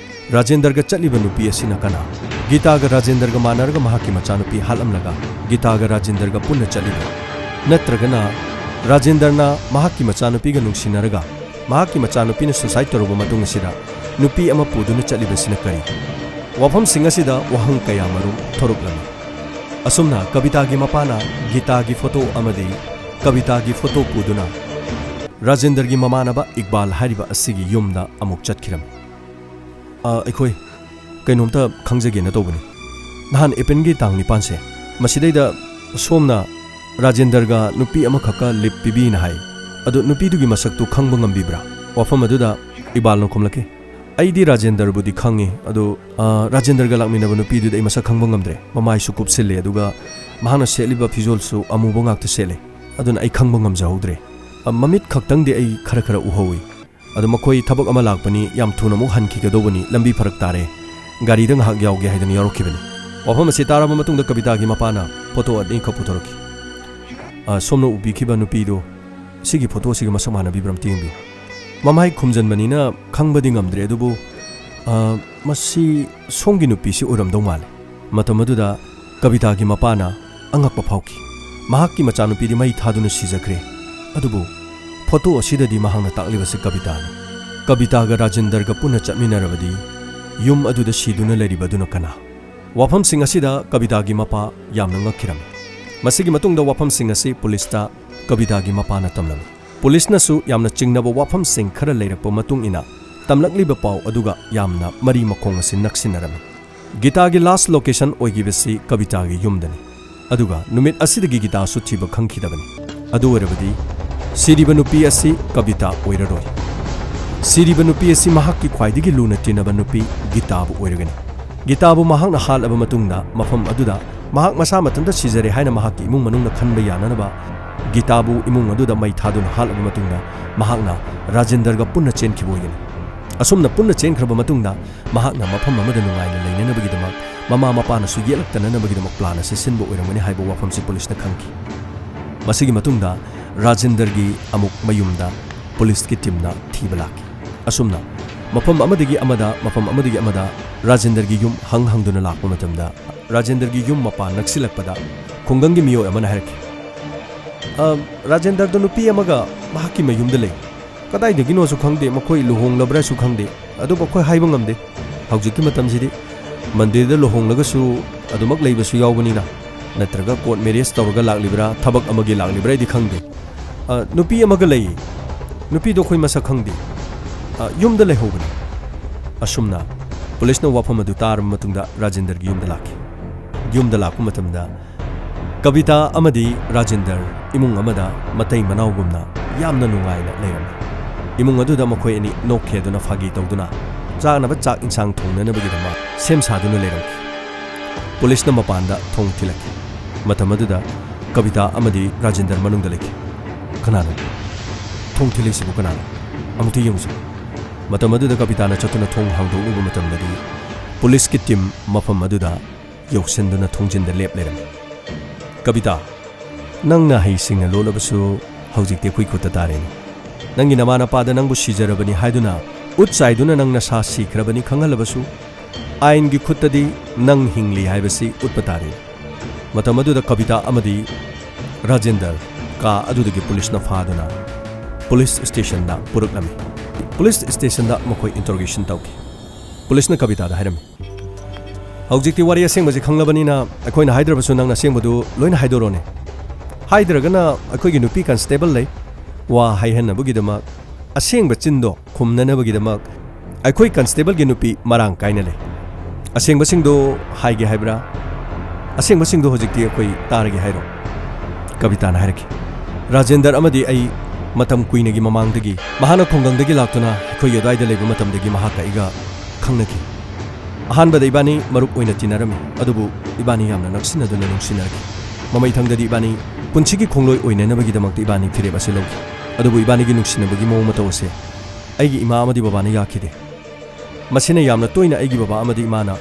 ꯔꯥꯖꯦꯟꯗꯔꯒ ꯆꯠꯂꯤꯕ ꯅꯨꯄꯤ ꯑꯁꯤꯅ ꯀꯅꯥ? ꯒꯤꯇꯥꯒ ꯔꯥꯖꯦꯟꯗꯔꯒ ꯃꯥꯟꯅꯔꯒ ꯃꯍꯥꯛꯀꯤ ꯃꯆꯥꯅꯨꯄꯤ ꯍꯥꯠꯂꯝꯂꯒ ꯒꯤꯇꯥꯒ ꯔꯥꯖꯦꯟꯗꯔꯒ ꯄꯨꯟꯅ ꯆꯠꯂꯤꯕ꯭ꯔꯥ? ꯅꯠꯇ꯭ꯔꯒꯅ ꯔꯥꯖꯦꯟꯗꯔꯅ ꯃꯍꯥꯛꯀꯤ ꯃꯆꯥꯅꯨꯄꯤꯒ ꯅꯨꯡꯁꯤꯅꯔꯒ ꯃꯍꯥꯛꯀꯤ ꯃꯆꯥꯅꯨꯄꯤꯅ suicide ꯇꯧꯔꯕ ꯃꯇꯨꯡ ꯑꯁꯤꯗ ꯅꯨꯄꯤ ꯑꯃ ꯄꯨꯗꯨꯅ ꯆꯠꯂꯤꯕꯁꯤꯅ ꯀꯔꯤ? ꯋꯥꯐꯝꯁꯤꯡ ꯑꯁꯤꯗ ꯋꯥꯍꯪ ꯀꯌꯥ ꯃꯔꯨꯝ ꯊꯣꯔꯛꯂꯝꯃꯤ꯫ ꯑꯁꯨꯝꯅ ꯀꯕꯤꯇꯥꯒꯤ ꯃꯄꯥꯅ ꯒꯤꯇꯥꯒꯤ ꯐꯣꯇꯣ ꯑꯃꯗꯤ ꯀꯕꯤꯇꯥꯒꯤ ꯐꯣꯇꯣ ꯄꯨꯗꯨꯅ ꯔꯥꯖꯦꯟꯗꯔꯒꯤ ꯃꯃꯥꯟꯅꯕ ꯏꯛꯕꯥꯜ ꯍꯥꯏꯔꯤꯕ ꯑꯁꯤꯒꯤ ꯌꯨꯝꯗ ꯑꯃꯨꯛ ꯆꯠꯈꯤꯔꯝꯃꯤ꯫ "ꯑ, ꯑꯩꯈꯣꯏ ꯀꯩꯅꯣꯝꯇ ꯈꯪꯖꯒꯦꯅ ꯇꯧꯕꯅꯤ꯫ ꯅꯍꯥꯟ ꯑꯦꯄ꯭ꯔꯤꯜꯒꯤ ꯇꯥꯡ ꯅꯤꯄꯥꯟꯁꯦ, ꯃꯁꯤꯗꯩꯗ ꯁꯣꯝꯅ ꯔꯥꯖꯦꯟꯗꯔꯒ ꯅꯨꯄꯤ ꯑꯃꯈꯛꯀ ꯂꯤꯞ ꯄꯤꯕꯤꯅ ꯍꯥꯏ꯫ ꯑꯗꯣ ꯅꯨꯄꯤꯗꯨꯒꯤ ꯃꯁꯛꯇꯨ ꯈꯪꯕ ꯉꯝꯕꯤꯕ꯭ꯔꯥ? ꯋꯥꯐꯝ ꯑꯗꯨꯗ ꯏꯕꯥꯜꯅ ꯈꯨꯝꯂꯛꯈꯤ, "ꯑꯩꯗꯤ ꯔꯥꯖꯦꯟꯗꯔꯕꯨꯗꯤ ꯈꯪꯉꯤ, ꯑꯗꯣ, ꯑ, ꯔꯥꯖꯦꯟꯗꯔꯒ ꯂꯥꯛꯃꯤꯟꯅꯕ ꯅꯨꯄꯤꯗꯨꯗꯤ ꯑꯩ ꯃꯁꯛ ꯈꯪꯕ ꯉꯝꯗ꯭ꯔꯦ꯫ ꯃꯃꯥꯏꯁꯨ ꯀꯨꯞꯁꯤꯜꯂꯦ, ꯑꯗꯨꯒ ꯃꯍꯥꯛꯅ ꯁꯦꯠꯂꯤꯕ ꯐꯤꯖꯣꯜꯁꯨ ꯑꯃꯨꯕ ꯉꯥꯛꯇ ꯁꯦꯠꯂꯦ꯫ ꯑꯗꯨꯅ ꯑꯩ ꯈꯪꯕ ꯉꯝꯖꯍꯧꯗ꯭ꯔꯦ꯫ ꯑ, ꯃꯃꯤꯠ ꯈꯛꯇꯪꯗꯤ ꯑꯩ ꯈꯔ ꯈꯔ ꯎꯍꯧꯏ꯫ ꯑꯗꯣ ꯃꯈꯣꯏ ꯊꯕꯛ ꯑꯃ ꯂꯥꯛꯄꯅꯤ, ꯌꯥꯝ ꯊꯨꯅ ꯑꯃꯨꯛ ꯍꯟꯈꯤꯒꯗꯧꯕꯅꯤ, ꯂꯝꯕꯤ ꯐꯔꯛ ꯇꯥꯔꯦ, ꯒꯥꯔꯤꯗ ꯉꯥꯏꯍꯥꯛ ꯌꯥꯎꯒꯦ ꯍꯥꯏꯗꯨꯅ ꯌꯥꯎꯔꯛꯈꯤꯕꯅꯤ"꯫ ꯋꯥꯐꯝ ꯑꯁꯤ ꯇꯥꯔꯕ ꯃꯇꯨꯡꯗ ꯀꯕꯤꯇꯥꯒꯤ ꯃꯄꯥꯅ ꯐꯣꯇꯣ ꯑꯅꯤꯈꯛ ꯄꯨꯊꯣꯔꯛꯈꯤ꯫ "ꯑ, ꯁꯣꯝꯅ ꯎꯕꯤꯈꯤꯕ ꯅꯨꯄꯤꯗꯨ, ꯁꯤꯒꯤ ꯐꯣꯇꯣ ꯑꯁꯤꯒ ꯃꯁꯛ ꯃꯥꯟꯅꯕꯤꯕ꯭ꯔꯥ ꯑꯝꯇ ꯌꯦꯡꯕꯤꯌꯨ"꯫ ꯃꯃꯥꯏ ꯈꯨꯝꯖꯟꯕꯅꯤꯅ ꯈꯪꯕꯗꯤ ꯉꯝꯗ꯭ꯔꯦ, ꯑꯗꯨꯕꯨ, ꯑ, ꯃꯁꯤ ꯁꯣꯝꯒꯤ ꯅꯨꯄꯤꯁꯤ ꯑꯣꯏꯔꯝꯗꯧ ꯃꯥꯜꯂꯦ꯫ ꯃꯇꯝ ꯑꯗꯨꯗ ꯀꯕꯤꯇꯥꯒꯤ ꯃꯄꯥꯅ ꯑꯉꯛꯄ ꯐꯥꯎꯈꯤ꯫ ꯃꯍꯥꯛꯀꯤ ꯃꯆꯥꯅꯨꯄꯤꯗꯤ ꯃꯩ ꯊꯥꯗꯨꯅ ꯁꯤꯖꯈ꯭ꯔꯦ꯫ ꯑꯗꯨꯕꯨ ꯐꯣꯇꯣ ꯑꯁꯤꯗꯗꯤ ꯃꯍꯥꯛꯅ ꯇꯥꯛꯂꯤꯕꯁꯤ ꯀꯕꯤꯇꯥꯅꯤ꯫ ꯀꯕꯤꯇꯥꯒ ꯔꯥꯖꯦꯟꯗꯔꯒ ꯄꯨꯟꯅ ꯆꯠꯃꯤꯟꯅꯔꯕꯗꯤ ꯌꯨꯝ ꯑꯗꯨꯗ ꯁꯤꯗꯨꯅ ꯂꯩꯔꯤꯕ ꯑꯗꯨꯅ ꯀꯅꯥ? ꯋꯥꯐꯝꯁꯤꯡ ꯑꯁꯤꯗ ꯀꯕꯤꯇꯥꯒꯤ ꯃꯄꯥ ꯌꯥꯝꯅ ꯉꯛꯈꯤꯔꯝꯃꯤ꯫ ꯃꯁꯤꯒꯤ ꯃꯇꯨꯡꯗ ꯋꯥꯐꯝꯁꯤꯡ ꯑꯁꯤ ꯄꯨꯂꯤꯁꯇ ꯀꯕꯤꯇꯥꯒꯤ ꯃꯄꯥꯅ ꯇꯝꯂꯝꯃꯤ꯫ ꯄꯨꯂꯤꯁꯅꯁꯨ ꯌꯥꯝꯅ ꯆꯤꯡꯅꯕ ꯋꯥꯐꯝꯁꯤꯡ ꯈꯔ ꯂꯩꯔꯛꯄ ꯃꯇꯨꯡ ꯏꯟꯅ ꯇꯝꯂꯛꯂꯤꯕ ꯄꯥꯎ ꯑꯗꯨꯒ ꯌꯥꯝꯅ ꯃꯔꯤ ꯃꯈꯣꯡ ꯑꯁꯤ ꯅꯛꯁꯤꯟꯅꯔꯝꯃꯤ꯫ ꯒꯤꯇꯥꯒꯤ ꯂꯥꯁ ꯂꯣꯀꯦꯁꯟ ꯑꯣꯏꯈꯤꯕꯁꯤ ꯀꯕꯤꯇꯥꯒꯤ ꯌꯨꯝꯗꯅꯤ꯫ ꯑꯗꯨꯒ ꯅꯨꯃꯤꯠ ꯑꯁꯤꯗꯒꯤ ꯒꯤꯇꯥꯁꯨ ꯊꯤꯕ ꯈꯪꯈꯤꯗꯕꯅꯤ꯫ ꯑꯗꯨ ꯑꯣꯏꯔꯕꯗꯤ ꯁꯤꯔꯤꯕ ꯅꯨꯄꯤ ꯑꯁꯤ ꯀꯕꯤꯇꯥ ꯑꯣꯏꯔꯔꯣꯏ꯫ ꯁꯤꯔꯤꯕ ꯅꯨꯄꯤ ꯑꯁꯤ ꯃꯍꯥꯛꯀꯤ ꯈ꯭ꯋꯥꯏꯗꯒꯤ ꯂꯨꯅ ꯇꯤꯟꯅꯕ ꯅꯨꯄꯤ ꯒꯤꯇꯥꯕꯨ ꯑꯣꯏꯔꯒꯅꯤ꯫ ꯒꯤꯇꯥꯕꯨ ꯃꯍꯥꯛꯅ ꯍꯥꯠꯂꯕ ꯃꯇꯨꯡꯗ ꯃꯐꯝ ꯑꯗꯨꯗ ꯃꯍꯥꯛ ꯃꯁꯥ ꯃꯊꯟꯇ ꯁꯤꯖꯔꯦ ꯍꯥꯏꯅ ꯃꯍꯥꯛꯀꯤ ꯏꯃꯨꯡ ꯃꯅꯨꯡꯅ ꯈꯟꯕ ꯌꯥꯅꯅꯕ ꯒꯤꯇꯥꯕꯨ ꯏꯃꯨꯡ ꯑꯗꯨꯗ ꯃꯩ ꯊꯥꯗꯨꯅ ꯍꯥꯠꯂꯕ ꯃꯇꯨꯡꯗ ꯃꯍꯥꯛꯅ ꯔꯥꯖꯦꯟꯗꯔꯒ ꯄꯨꯟꯅ ꯆꯦꯟꯈꯤꯕ ꯑꯣꯏꯒꯅꯤ꯫ ꯑꯁꯨꯝꯅ ꯄꯨꯟꯅ ꯆꯦꯟꯈ꯭ꯔꯕ ꯃꯇꯨꯡꯗ ꯃꯍꯥꯛꯅ ꯃꯐꯝ ꯑꯃꯗ ꯅꯨꯡꯉꯥꯏꯅ ꯂꯩꯅꯅꯕꯒꯤꯗꯃꯛ ꯃꯃꯥ ꯃꯄꯥꯅꯁꯨ ꯌꯦꯠꯂꯛꯇꯅꯅꯕꯒꯤꯗꯃꯛ ꯄ꯭ꯂꯥꯟ ꯑꯁꯤ ꯁꯤꯟꯕ ꯑꯣꯏꯔꯝꯒꯅꯤ ꯍꯥꯏꯕ ꯋꯥꯐꯝꯁꯤ ꯄꯨꯂꯤꯁꯅ ꯈꯪꯈꯤ꯫ ꯃꯁꯤꯒꯤ ꯃꯇꯨꯡꯗ ꯔꯥꯖꯦꯟꯗꯔꯒꯤ ꯑꯃꯨꯛ ꯃꯌꯨꯝꯗ ꯄꯨꯂꯤꯁꯀꯤ ꯇꯤꯝꯅ ꯊꯤꯕ ꯂꯥꯛꯈꯤ꯫ ꯑꯁꯨꯝꯅ ꯃꯐꯝ ꯑꯃꯗꯒꯤ ꯑꯃꯗ, ꯃꯐꯝ ꯑꯃꯗꯒꯤ ꯑꯃꯗ ꯔꯥꯖꯦꯟꯗꯔꯒꯤ ꯌꯨꯝ ꯍꯪ ꯍꯪꯗꯨꯅ ꯂꯥꯛꯄ ꯃꯇꯝꯗ, ꯔꯥꯖꯦꯟꯗꯔꯒꯤ ꯌꯨꯝ ꯃꯄꯥ ꯅꯛꯁꯤꯜꯂꯛꯄꯗ ꯈꯨꯡꯒꯪꯒꯤ ꯃꯤꯑꯣꯏ ꯑꯃꯅ ꯍꯥꯏꯔꯛꯈꯤ, "ꯑ, ꯔꯥꯖꯦꯟꯗꯔꯗꯨ ꯅꯨꯄꯤ ꯑꯃꯒ ꯃꯍꯥꯛꯀꯤ ꯃꯌꯨꯝꯗ ꯂꯩ꯫ ꯀꯗꯥꯏꯗꯒꯤꯅꯣꯁꯨ ꯈꯪꯗꯦ, ꯃꯈꯣꯏ ꯂꯨꯍꯣꯡꯂꯕ꯭ꯔꯥꯁꯨ ꯈꯪꯗꯦ꯫ ꯑꯗꯨꯕꯨ ꯑꯩꯈꯣꯏ ꯍꯥꯏꯕ ꯉꯝꯗꯦ꯫ ꯍꯧꯖꯤꯛꯀꯤ ꯃꯇꯝꯁꯤꯗꯤ ꯃꯟꯗꯤꯔꯗ ꯂꯨꯍꯣꯡꯂꯒꯁꯨ ꯑꯗꯨꯃꯛ ꯂꯩꯕꯁꯨ ꯌꯥꯎꯕꯅꯤꯅ, ꯅꯠꯇ꯭ꯔꯒ ꯀꯣꯔꯠ ꯃꯦꯔꯤꯌꯦꯖ ꯇꯧꯔꯒ ꯂꯥꯛꯂꯤꯕ꯭ꯔꯥ, ꯊꯕꯛ ꯑꯃꯒꯤ ꯂꯥꯛꯂꯤꯕ꯭ꯔꯥ ꯍꯥꯏꯗꯤ ꯈꯪꯗꯦ꯫ ꯑ, ꯅꯨꯄꯤ ꯑꯃꯒ ꯂꯩ꯫ ꯅꯨꯄꯤꯗꯣ ꯑꯩꯈꯣꯏ ꯃꯁꯛ ꯈꯪꯗꯦ꯫ ꯑ, ꯌꯨꯝꯗ ꯂꯩꯍꯧꯕꯅꯤ"꯫ ꯑꯁꯨꯝꯅ ꯄꯨꯂꯤꯁꯅ ꯋꯥꯐꯝ ꯑꯗꯨ ꯇꯥꯔꯕ ꯃꯇꯨꯡꯗ ꯔꯥꯖꯦꯟꯗꯔꯒꯤ ꯌꯨꯝꯗ ꯂꯥꯛꯈꯤ꯫ ꯌꯨꯝꯗ ꯂꯥꯛꯄ ꯃꯇꯝꯗ ꯀꯕꯤꯇꯥ ꯑꯃꯗꯤ ꯔꯥꯖꯦꯟꯗꯔ ꯏꯃꯨꯡ ꯑꯃꯗ ꯃꯇꯩ ꯃꯅꯥꯎꯒꯨꯝꯅ ꯌꯥꯝꯅ ꯅꯨꯡꯉꯥꯏꯅ ꯂꯩꯔꯝꯃꯤ꯫ ꯏꯃꯨꯡ ꯑꯗꯨꯗ ꯃꯈꯣꯏ ꯑꯅꯤ ꯅꯣꯛꯈꯤ ꯍꯥꯏꯗꯨꯅ ꯐꯥꯒꯤ ꯇꯧꯗꯨꯅ ꯆꯥꯅꯕ ꯆꯥꯛ ꯏꯟꯁꯥꯡ ꯊꯣꯡꯅꯅꯕꯒꯤꯗꯃꯛ ꯁꯦꯝ ꯁꯥꯗꯨꯅ ꯂꯩꯔꯝꯈꯤ꯫ ꯄꯨꯂꯤꯁꯅ ꯃꯄꯥꯟꯗ ꯊꯣꯡ ꯊꯤꯜꯂꯛꯈꯤ꯫ ꯃꯇꯝ ꯑꯗꯨꯗ ꯀꯕꯤꯇꯥ ꯑꯃꯗꯤ ꯔꯥꯖꯦꯟꯗꯔ ꯃꯅꯨꯡꯗ ꯂꯩꯈꯤ꯫ "ꯀꯅꯥꯅꯣ? ꯊꯣꯡ ꯊꯤꯜꯂꯤꯁꯤꯕꯨ ꯀꯅꯥꯅꯣ? ꯑꯃꯨꯛꯇ ꯌꯦꯡꯉꯨꯁꯤ꯫" ꯃꯇꯝ ꯑꯗꯨꯗ ꯀꯕꯤꯇꯥꯅ ꯆꯠꯇꯨꯅ ꯊꯣꯡ ꯍꯥꯡꯗꯣꯛꯂꯨꯕ ꯃꯇꯝꯗꯗꯤ ꯄꯨꯂꯤꯁꯀꯤ ꯇꯤꯝ ꯃꯐꯝ ꯑꯗꯨꯗ ꯌꯧꯁꯤꯟꯗꯨꯅ ꯊꯣꯡꯖꯤꯟꯗ ꯂꯦꯞ ꯂꯩꯔꯝꯃꯤ꯫ "ꯀꯕꯤꯇꯥ, ꯅꯪꯅ ꯍꯩꯁꯤꯡꯅ ꯂꯣꯠꯂꯕꯁꯨ ꯍꯧꯖꯤꯛꯇꯤ ꯑꯩꯈꯣꯏ ꯈꯨꯠꯇ ꯇꯥꯔꯦꯅꯦ꯫ ꯅꯪꯒꯤ ꯅꯃꯥ ꯅꯄꯥꯗ ꯅꯪꯕꯨ ꯁꯤꯖꯔꯕꯅꯤ ꯍꯥꯏꯗꯨꯅ ꯎꯠ ꯆꯥꯏꯗꯨꯅ ꯅꯪ ꯅꯁꯥ ꯁꯤꯈ꯭ꯔꯕꯅꯤ ꯈꯪꯍꯜꯂꯕꯁꯨ ꯑꯥꯏꯟꯒꯤ ꯈꯨꯠꯇꯗꯤ ꯅꯪ ꯍꯤꯡꯂꯤ ꯍꯥꯏꯕꯁꯤ ꯎꯠꯄ ꯇꯥꯔꯦ꯫" ꯃꯇꯝ ꯑꯗꯨꯗ ꯀꯕꯤꯇꯥ ꯑꯃꯗꯤ ꯔꯥꯖꯦꯟꯗꯔ ꯀꯥ ꯑꯗꯨꯗꯒꯤ ꯄꯨꯂꯤꯁꯅ ꯐꯥꯗꯨꯅ ꯄꯨꯂꯤꯁ ꯁ꯭ꯇꯦꯁꯟꯗ ꯄꯨꯔꯛꯂꯝꯃꯤ꯫ ꯄꯨꯂꯤꯁ ꯁ꯭ꯇꯦꯁꯟꯗ ꯃꯈꯣꯏ ꯏꯟꯇꯔꯣꯒꯦꯁꯟ ꯇꯧꯈꯤ꯫ ꯄꯨꯂꯤꯁꯅ ꯀꯕꯤꯇꯥꯗ ꯍꯥꯏꯔꯝꯃꯤ, "ꯍꯧꯖꯤꯛꯇꯤ ꯋꯥꯔꯤ ꯑꯁꯦꯡꯕꯁꯤ ꯈꯪꯂꯕꯅꯤꯅ ꯑꯩꯈꯣꯏꯅ ꯍꯥꯏꯗ꯭ꯔꯕꯁꯨ ꯅꯪꯅ ꯑꯁꯦꯡꯕꯗꯨ ꯂꯣꯏꯅ ꯍꯥꯏꯗꯣꯔꯣꯅꯦ꯫ ꯍꯥꯏꯗ꯭ꯔꯒꯅ ꯑꯩꯈꯣꯏꯒꯤ ꯅꯨꯄꯤ ꯀꯟꯁꯇꯦꯕꯜ ꯂꯩ, ꯋꯥ ꯍꯥꯏꯍꯟꯅꯕꯒꯤꯗꯃꯛ, ꯑꯁꯦꯡꯕ ꯆꯤꯟꯗꯣ ꯈꯨꯝꯅꯅꯕꯒꯤꯗꯃꯛ ꯑꯩꯈꯣꯏ ꯀꯟꯁꯇꯦꯕꯜꯒꯤ ꯅꯨꯄꯤ ꯃꯔꯥꯡ ꯀꯥꯏꯅ ꯂꯩ꯫ ꯑꯁꯦꯡꯕꯁꯤꯡꯗꯣ ꯍꯥꯏꯒꯦ ꯍꯥꯏꯕ꯭ꯔꯥ? ꯑꯁꯦꯡꯕꯁꯤꯡꯗꯣ ꯍꯧꯖꯤꯛꯇꯤ ꯑꯩꯈꯣꯏ ꯇꯥꯔꯒꯦ ꯍꯥꯏꯔꯣ?" ꯀꯕꯤꯇꯥꯅ ꯍꯥꯏꯔꯛꯈꯤ꯫ "ꯔꯥꯖꯦꯟꯗꯔ ꯑꯃꯗꯤ ꯑꯩ ꯃꯇꯝ ꯀꯨꯏꯅꯒꯤ ꯃꯃꯥꯡꯗꯒꯤ, ꯃꯍꯥꯛꯅ ꯈꯨꯡꯒꯪꯗꯒꯤ ꯂꯥꯛꯇꯨꯅ ꯑꯩꯈꯣꯏꯒꯤ ꯑꯗꯨꯋꯥꯏꯗ ꯂꯩꯕ ꯃꯇꯝꯗꯒꯤ ꯃꯍꯥꯛꯀ ꯑꯩꯒ ꯈꯪꯅꯈꯤ꯫ ꯑꯍꯥꯟꯕꯗ ꯏꯕꯥꯅꯤ ꯃꯔꯨꯞ ꯑꯣꯏꯅ ꯇꯤꯟꯅꯔꯝꯃꯤ, ꯑꯗꯨꯕꯨ ꯏꯕꯥꯅꯤ ꯌꯥꯝꯅ ꯅꯛꯁꯤꯟꯅꯗꯨꯅ ꯅꯨꯡꯁꯤꯅꯔꯛꯈꯤ꯫ ꯃꯃꯩꯊꯪꯗꯗꯤ ꯏꯕꯥꯅꯤ ꯄꯨꯟꯁꯤꯒꯤ ꯈꯣꯡꯂꯣꯏ ꯑꯣꯏꯅꯅꯕꯒꯤꯗꯃꯛꯇ ꯏꯕꯥꯅꯤ ꯐꯤꯔꯦꯞ ꯑꯁꯤ ꯂꯧꯈꯤ꯫ ꯑꯗꯨꯕꯨ ꯏꯕꯥꯅꯤꯒꯤ ꯅꯨꯡꯁꯤꯅꯕꯒꯤ ꯃꯑꯣꯡ ꯃꯇꯧ ꯑꯁꯦ ꯑꯩꯒꯤ ꯏꯃꯥ ꯑꯃꯗꯤ ꯕꯕꯥꯅ ꯌꯥꯈꯤꯗꯦ꯫ ꯃꯁꯤꯅ ꯌꯥꯝꯅ ꯇꯣꯏꯅ ꯑꯩꯒꯤ ꯕꯕꯥ ꯑꯃꯗꯤ ꯏꯃꯥꯅ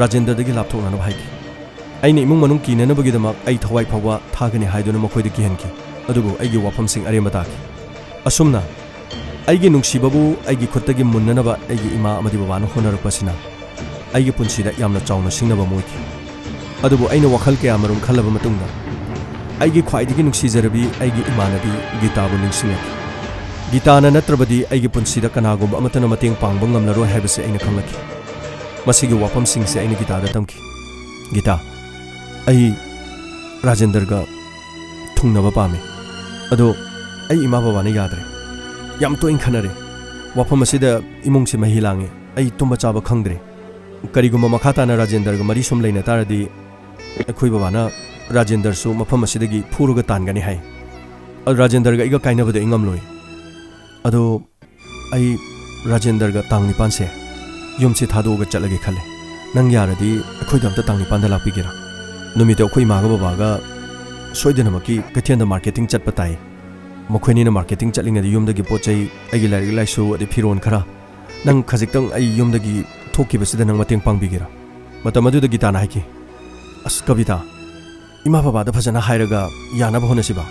ꯔꯥꯖꯦꯟꯗꯔꯗꯒꯤ ꯂꯥꯞꯊꯣꯛꯅꯅꯕ ꯍꯥꯏꯈꯤ꯫ ꯑꯩꯅ ꯏꯃꯨꯡ ꯃꯅꯨꯡ ꯀꯤꯅꯅꯕꯒꯤꯗꯃꯛ ꯑꯩ ꯊꯋꯥꯏ ꯐꯥꯎꯕ ꯊꯥꯒꯅꯤ ꯍꯥꯏꯗꯨꯅ ꯃꯈꯣꯏꯗ ꯀꯤꯍꯟꯈꯤ꯫ ꯑꯗꯨꯕꯨ ꯑꯩꯒꯤ ꯋꯥꯐꯝꯁꯤꯡ ꯑꯔꯦꯝꯕ ꯇꯥꯈꯤ꯫ ꯑꯁꯨꯝꯅ ꯑꯩꯒꯤ ꯅꯨꯡꯁꯤꯕꯕꯨ ꯑꯩꯒꯤ ꯈꯨꯠꯇꯒꯤ ꯃꯨꯟꯅꯅꯕ ꯑꯩꯒꯤ ꯏꯃꯥ ꯑꯃꯗꯤ ꯕꯕꯥꯅ ꯍꯣꯠꯅꯔꯛꯄꯁꯤꯅ ꯑꯩꯒꯤ ꯄꯨꯟꯁꯤꯗ ꯌꯥꯝꯅ ꯆꯥꯎꯅ ꯁꯤꯡꯅꯕ ꯑꯃ ꯑꯣꯏꯈꯤ꯫ ꯑꯗꯨꯕꯨ ꯑꯩꯅ ꯋꯥꯈꯜ ꯀꯌꯥꯃꯔꯨꯝ ꯈꯜꯂꯕ ꯃꯇꯨꯡꯗ ꯑꯩꯒꯤ ꯈ꯭ꯋꯥꯏꯗꯒꯤ ꯅꯨꯡꯁꯤꯖꯔꯕꯤ ꯑꯩꯒꯤ ꯏꯃꯥꯟꯅꯕꯤ ꯒꯤꯇꯥꯕꯨ ꯅꯤꯡꯁꯤꯡꯂꯛꯈꯤ꯫ ꯒꯤꯇꯥꯅ ꯅꯠꯇ꯭ꯔꯕꯗꯤ ꯑꯩꯒꯤ ꯄꯨꯟꯁꯤꯗ ꯀꯅꯥꯒꯨꯝꯕ ꯑꯃꯠꯇꯅ ꯃꯇꯦꯡ ꯄꯥꯡꯕ ꯉꯝꯂꯔꯣꯏ ꯍꯥꯏꯕꯁꯤ ꯑꯩꯅ ꯈꯪꯂꯛꯈꯤ꯫ ꯃꯁꯤꯒꯤ ꯋꯥꯐꯝꯁꯤꯡꯁꯦ ꯑꯩꯅ ꯒꯤꯇꯥꯗ ꯇꯝꯈꯤ꯫ "ꯒꯤꯇꯥ, ꯑꯩ ꯔꯥꯖꯦꯟꯗꯔꯒ ꯊꯨꯡꯅꯕ ꯄꯥꯝꯃꯤ꯫ ꯑꯗꯣ ꯑꯩ ꯏꯃꯥ ꯕꯕꯥꯅ ꯌꯥꯗ꯭ꯔꯦ꯫ ꯌꯥꯝ ꯇꯣꯏꯅ ꯈꯟꯅꯔꯦ꯫ ꯋꯥꯐꯝ ꯑꯁꯤꯗ ꯏꯃꯨꯡꯁꯦ ꯃꯍꯤ ꯂꯥꯡꯉꯦ꯫ ꯑꯩ ꯇꯨꯝꯕ ꯆꯥꯕ ꯈꯪꯗ꯭ꯔꯦ꯫ ꯀꯔꯤꯒꯨꯝꯕ ꯃꯈꯥ ꯇꯥꯅ ꯔꯥꯖꯦꯟꯗꯔꯒ ꯃꯔꯤ ꯁꯨꯝ ꯂꯩꯅ ꯇꯥꯔꯗꯤ ꯑꯩꯈꯣꯏ ꯕꯕꯥꯅ ꯔꯥꯖꯦꯟꯗꯔꯁꯨ ꯃꯐꯝ ꯑꯁꯤꯗꯒꯤ ꯐꯨꯔꯒ ꯇꯥꯟꯒꯅꯤ ꯍꯥꯏ꯫ ꯑ, ꯔꯥꯖꯦꯟꯗꯔꯒ ꯑꯩꯒ ꯀꯥꯏꯅꯕꯗꯤ ꯑꯩ ꯉꯝꯂꯣꯏ꯫ ꯑꯗꯣ ꯑꯩ ꯔꯥꯖꯦꯟꯗꯔꯒ ꯇꯥꯡ ꯅꯤꯄꯥꯟꯁꯦ ꯌꯨꯝꯁꯤ ꯊꯥꯗꯣꯛꯑꯒ ꯆꯠꯂꯒꯦ ꯈꯜꯂꯦ꯫ ꯅꯪ ꯌꯥꯔꯗꯤ ꯑꯩꯈꯣꯏꯗ ꯑꯝꯇ ꯇꯥꯡ ꯅꯤꯄꯥꯟꯗ ꯂꯥꯛꯄꯤꯒꯦꯔꯥ? ꯅꯨꯃꯤꯠꯇꯣ ꯑꯩꯈꯣꯏ ꯏꯃꯥꯒ ꯕꯕꯥꯒ ꯁꯣꯏꯗꯅꯃꯛꯀꯤ ꯀꯩꯊꯦꯜꯗ marketing ꯆꯠꯄ ꯇꯥꯏ꯫ ꯃꯈꯣꯏꯅꯤꯅ marketing ꯆꯠꯂꯤꯉꯩꯗ ꯌꯨꯝꯗꯒꯤ ꯄꯣꯠ ꯆꯩ, ꯑꯩꯒꯤ ꯂꯥꯏꯔꯤꯛ ꯂꯥꯏꯁꯨ, ꯑꯗꯩ ꯐꯤꯔꯣꯜ ꯈꯔ, ꯅꯪ ꯈꯖꯤꯛꯇꯪ ꯑꯩ ꯌꯨꯝꯗꯒꯤ ꯊꯣꯛꯈꯤꯕꯁꯤꯗ ꯅꯪ ꯃꯇꯦꯡ ꯄꯥꯡꯕꯤꯒꯦꯔꯥ? ꯃꯇꯝ ꯑꯗꯨꯗ ꯒꯤꯇꯥꯅ ꯍꯥꯏꯈꯤ, "ꯑꯁ ꯀꯕꯤꯇꯥ, ꯏꯃꯥ ꯕꯕꯥꯗ ꯐꯖꯅ ꯍꯥꯏꯔꯒ ꯌꯥꯅꯕ ꯍꯣꯠꯅꯁꯤꯕ꯫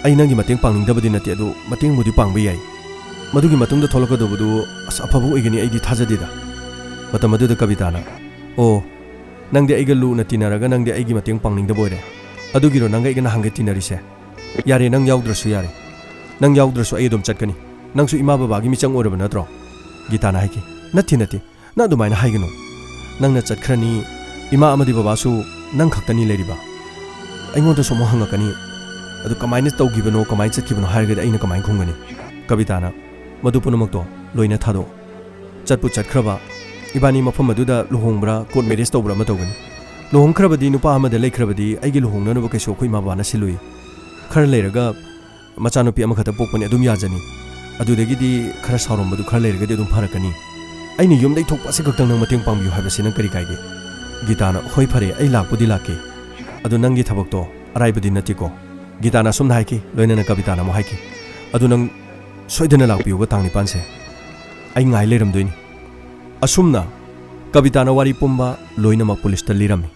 ꯑꯩ ꯅꯪꯒꯤ ꯃꯇꯦꯡ ꯄꯥꯡꯅꯤꯡꯗꯕꯗꯤ ꯅꯠꯇꯦ, ꯑꯗꯨ ꯃꯇꯦꯡꯕꯨꯗꯤ ꯄꯥꯡꯕ ꯌꯥꯏ꯫ ꯃꯗꯨꯒꯤ ꯃꯇꯨꯡꯗ ꯊꯣꯛꯂꯛꯀꯗꯧꯕꯗꯨ ꯑꯁ ꯑꯐꯕ ꯑꯣꯏꯒꯅꯤ ꯑꯩꯗꯤ ꯊꯥꯖꯗꯦꯗ"꯫ ꯃꯇꯝ ꯑꯗꯨꯗ ꯀꯕꯤꯇꯥꯅ, "ꯑꯣ, ꯅꯪꯗꯤ ꯑꯩꯒ ꯂꯨꯅ ꯇꯤꯟꯅꯔꯒ ꯅꯪꯗꯤ ꯑꯩꯒꯤ ꯃꯇꯦꯡ ꯄꯥꯡꯅꯤꯡꯗꯕ ꯑꯣꯏꯔꯦ? ꯑꯗꯨꯒꯤꯔꯣ ꯅꯪꯒ ꯑꯩꯒ ꯅꯍꯥꯟꯒꯩ ꯇꯤꯟꯅꯔꯤꯁꯦ? ꯌꯥꯔꯦ, ꯅꯪ ꯌꯥꯎꯗ꯭ꯔꯁꯨ ꯌꯥꯔꯦ꯫ ꯅꯪ ꯌꯥꯎꯗ꯭ꯔꯁꯨ ꯑꯩ ꯑꯗꯨꯝ ꯆꯠꯀꯅꯤ꯫ ꯅꯪꯁꯨ ꯏꯃꯥ ꯕꯕꯥꯒꯤ ꯃꯤꯆꯪ ꯑꯣꯏꯔꯕ ꯅꯠꯇ꯭ꯔꯣ?" ꯒꯤꯇꯥꯅ ꯍꯥꯏꯈꯤ꯫ "ꯅꯠꯇꯦ, ꯅꯠꯇꯦ, ꯅꯪ ꯑꯗꯨꯃꯥꯏꯅ ꯍꯥꯏꯒꯅꯨ꯫ ꯅꯪꯅ ꯆꯠꯈ꯭ꯔꯅꯤ, ꯏꯃꯥ ꯑꯃꯗꯤ ꯕꯕꯥꯁꯨ ꯅꯪ ꯈꯛꯇꯅꯤ ꯂꯩꯔꯤꯕ꯫ ꯑꯩꯉꯣꯟꯗꯁꯨ ꯑꯃꯨꯛ ꯍꯪꯉꯛꯀꯅꯤ, ꯑꯗꯨ ꯀꯃꯥꯏꯅ ꯇꯧꯈꯤꯕꯅꯣ, ꯀꯃꯥꯏꯅ ꯆꯠꯈꯤꯕꯅꯣ ꯍꯥꯏꯔꯒꯗꯤ ꯑꯩꯅ ꯀꯃꯥꯏꯅ ꯈꯨꯝꯒꯅꯤ?" ꯀꯕꯤꯇꯥꯅ, "ꯃꯗꯨ ꯄꯨꯝꯅꯃꯛꯇꯣ ꯂꯣꯏꯅ ꯊꯥꯗꯣꯛꯑꯣ꯫ ꯆꯠꯄꯨ ꯆꯠꯈ꯭ꯔꯕ, ꯏꯕꯥꯅꯤ ꯃꯐꯝ ꯑꯗꯨꯗ ꯂꯨꯍꯣꯡꯕ꯭ꯔꯥ, court marriage ꯇꯧꯕ꯭ꯔꯥ ꯑꯃ ꯇꯧꯒꯅꯤ꯫ ꯂꯨꯍꯣꯡꯈ꯭ꯔꯕꯗꯤ, ꯅꯨꯄꯥ ꯑꯃꯗ ꯂꯩꯈ꯭ꯔꯕꯗꯤ ꯑꯩꯒꯤ ꯂꯨꯍꯣꯡꯅꯅꯕ ꯀꯩꯁꯨ ꯑꯩꯈꯣꯏ ꯏꯃꯥ ꯕꯕꯥꯅ ꯁꯤꯜꯂꯨꯏ꯫ ꯈꯔ ꯂꯩꯔꯒ ꯃꯆꯥꯅꯨꯄꯤ ꯑꯃꯈꯛꯇ ꯄꯣꯛꯄꯅꯤ, ꯑꯗꯨꯝ ꯌꯥꯖꯅꯤ꯫ ꯑꯗꯨꯗꯒꯤꯗꯤ ꯈꯔ ꯁꯥꯎꯔꯝꯕꯗꯨ ꯈꯔ ꯂꯩꯔꯒꯗꯤ ꯑꯗꯨꯝ ꯐꯔꯛꯀꯅꯤ꯫ ꯑꯩꯅ ꯌꯨꯝꯗꯩ ꯊꯣꯛꯄ ꯑꯁꯤ ꯈꯛꯇꯪ ꯅꯪ ꯃꯇꯦꯡ ꯄꯥꯡꯕꯤꯌꯨ ꯍꯥꯏꯕꯁꯤ ꯅꯪ ꯀꯔꯤ ꯀꯥꯏꯒꯦ?" ꯒꯤꯇꯥꯅ, "ꯍꯣꯏ, ꯐꯔꯦ, ꯑꯩ ꯂꯥꯛꯄꯨꯗꯤ ꯂꯥꯛꯀꯦ꯫ ꯑꯗꯨ ꯅꯪꯒꯤ ꯊꯕꯛꯇꯣ ꯑꯔꯥꯏꯕꯗꯤ ꯅꯠꯇꯦꯀꯣ?" ꯒꯤꯇꯥꯅ ꯑꯁꯨꯝꯅ ꯍꯥꯏꯈꯤ꯫ ꯂꯣꯏꯅꯅ ꯀꯕꯤꯇꯥꯅ ꯑꯃꯨꯛ ꯍꯥꯏꯈꯤ, "ꯑꯗꯨ ꯅꯪ ꯁꯣꯏꯗꯅ ꯂꯥꯛꯄꯤꯌꯨꯕ ꯇꯥꯡ ꯅꯤꯄꯥꯟꯁꯦ꯫ ꯑꯩ ꯉꯥꯏ ꯂꯩꯔꯝꯗꯣꯏꯅꯤ"꯫ ꯑꯁꯨꯝꯅ ꯀꯕꯤꯇꯥꯅ ꯋꯥꯔꯤ ꯄꯨꯝꯕ ꯂꯣꯏꯅꯃꯛ ꯄꯨꯂꯤꯁꯇ ꯂꯤꯔꯝꯃꯤ꯫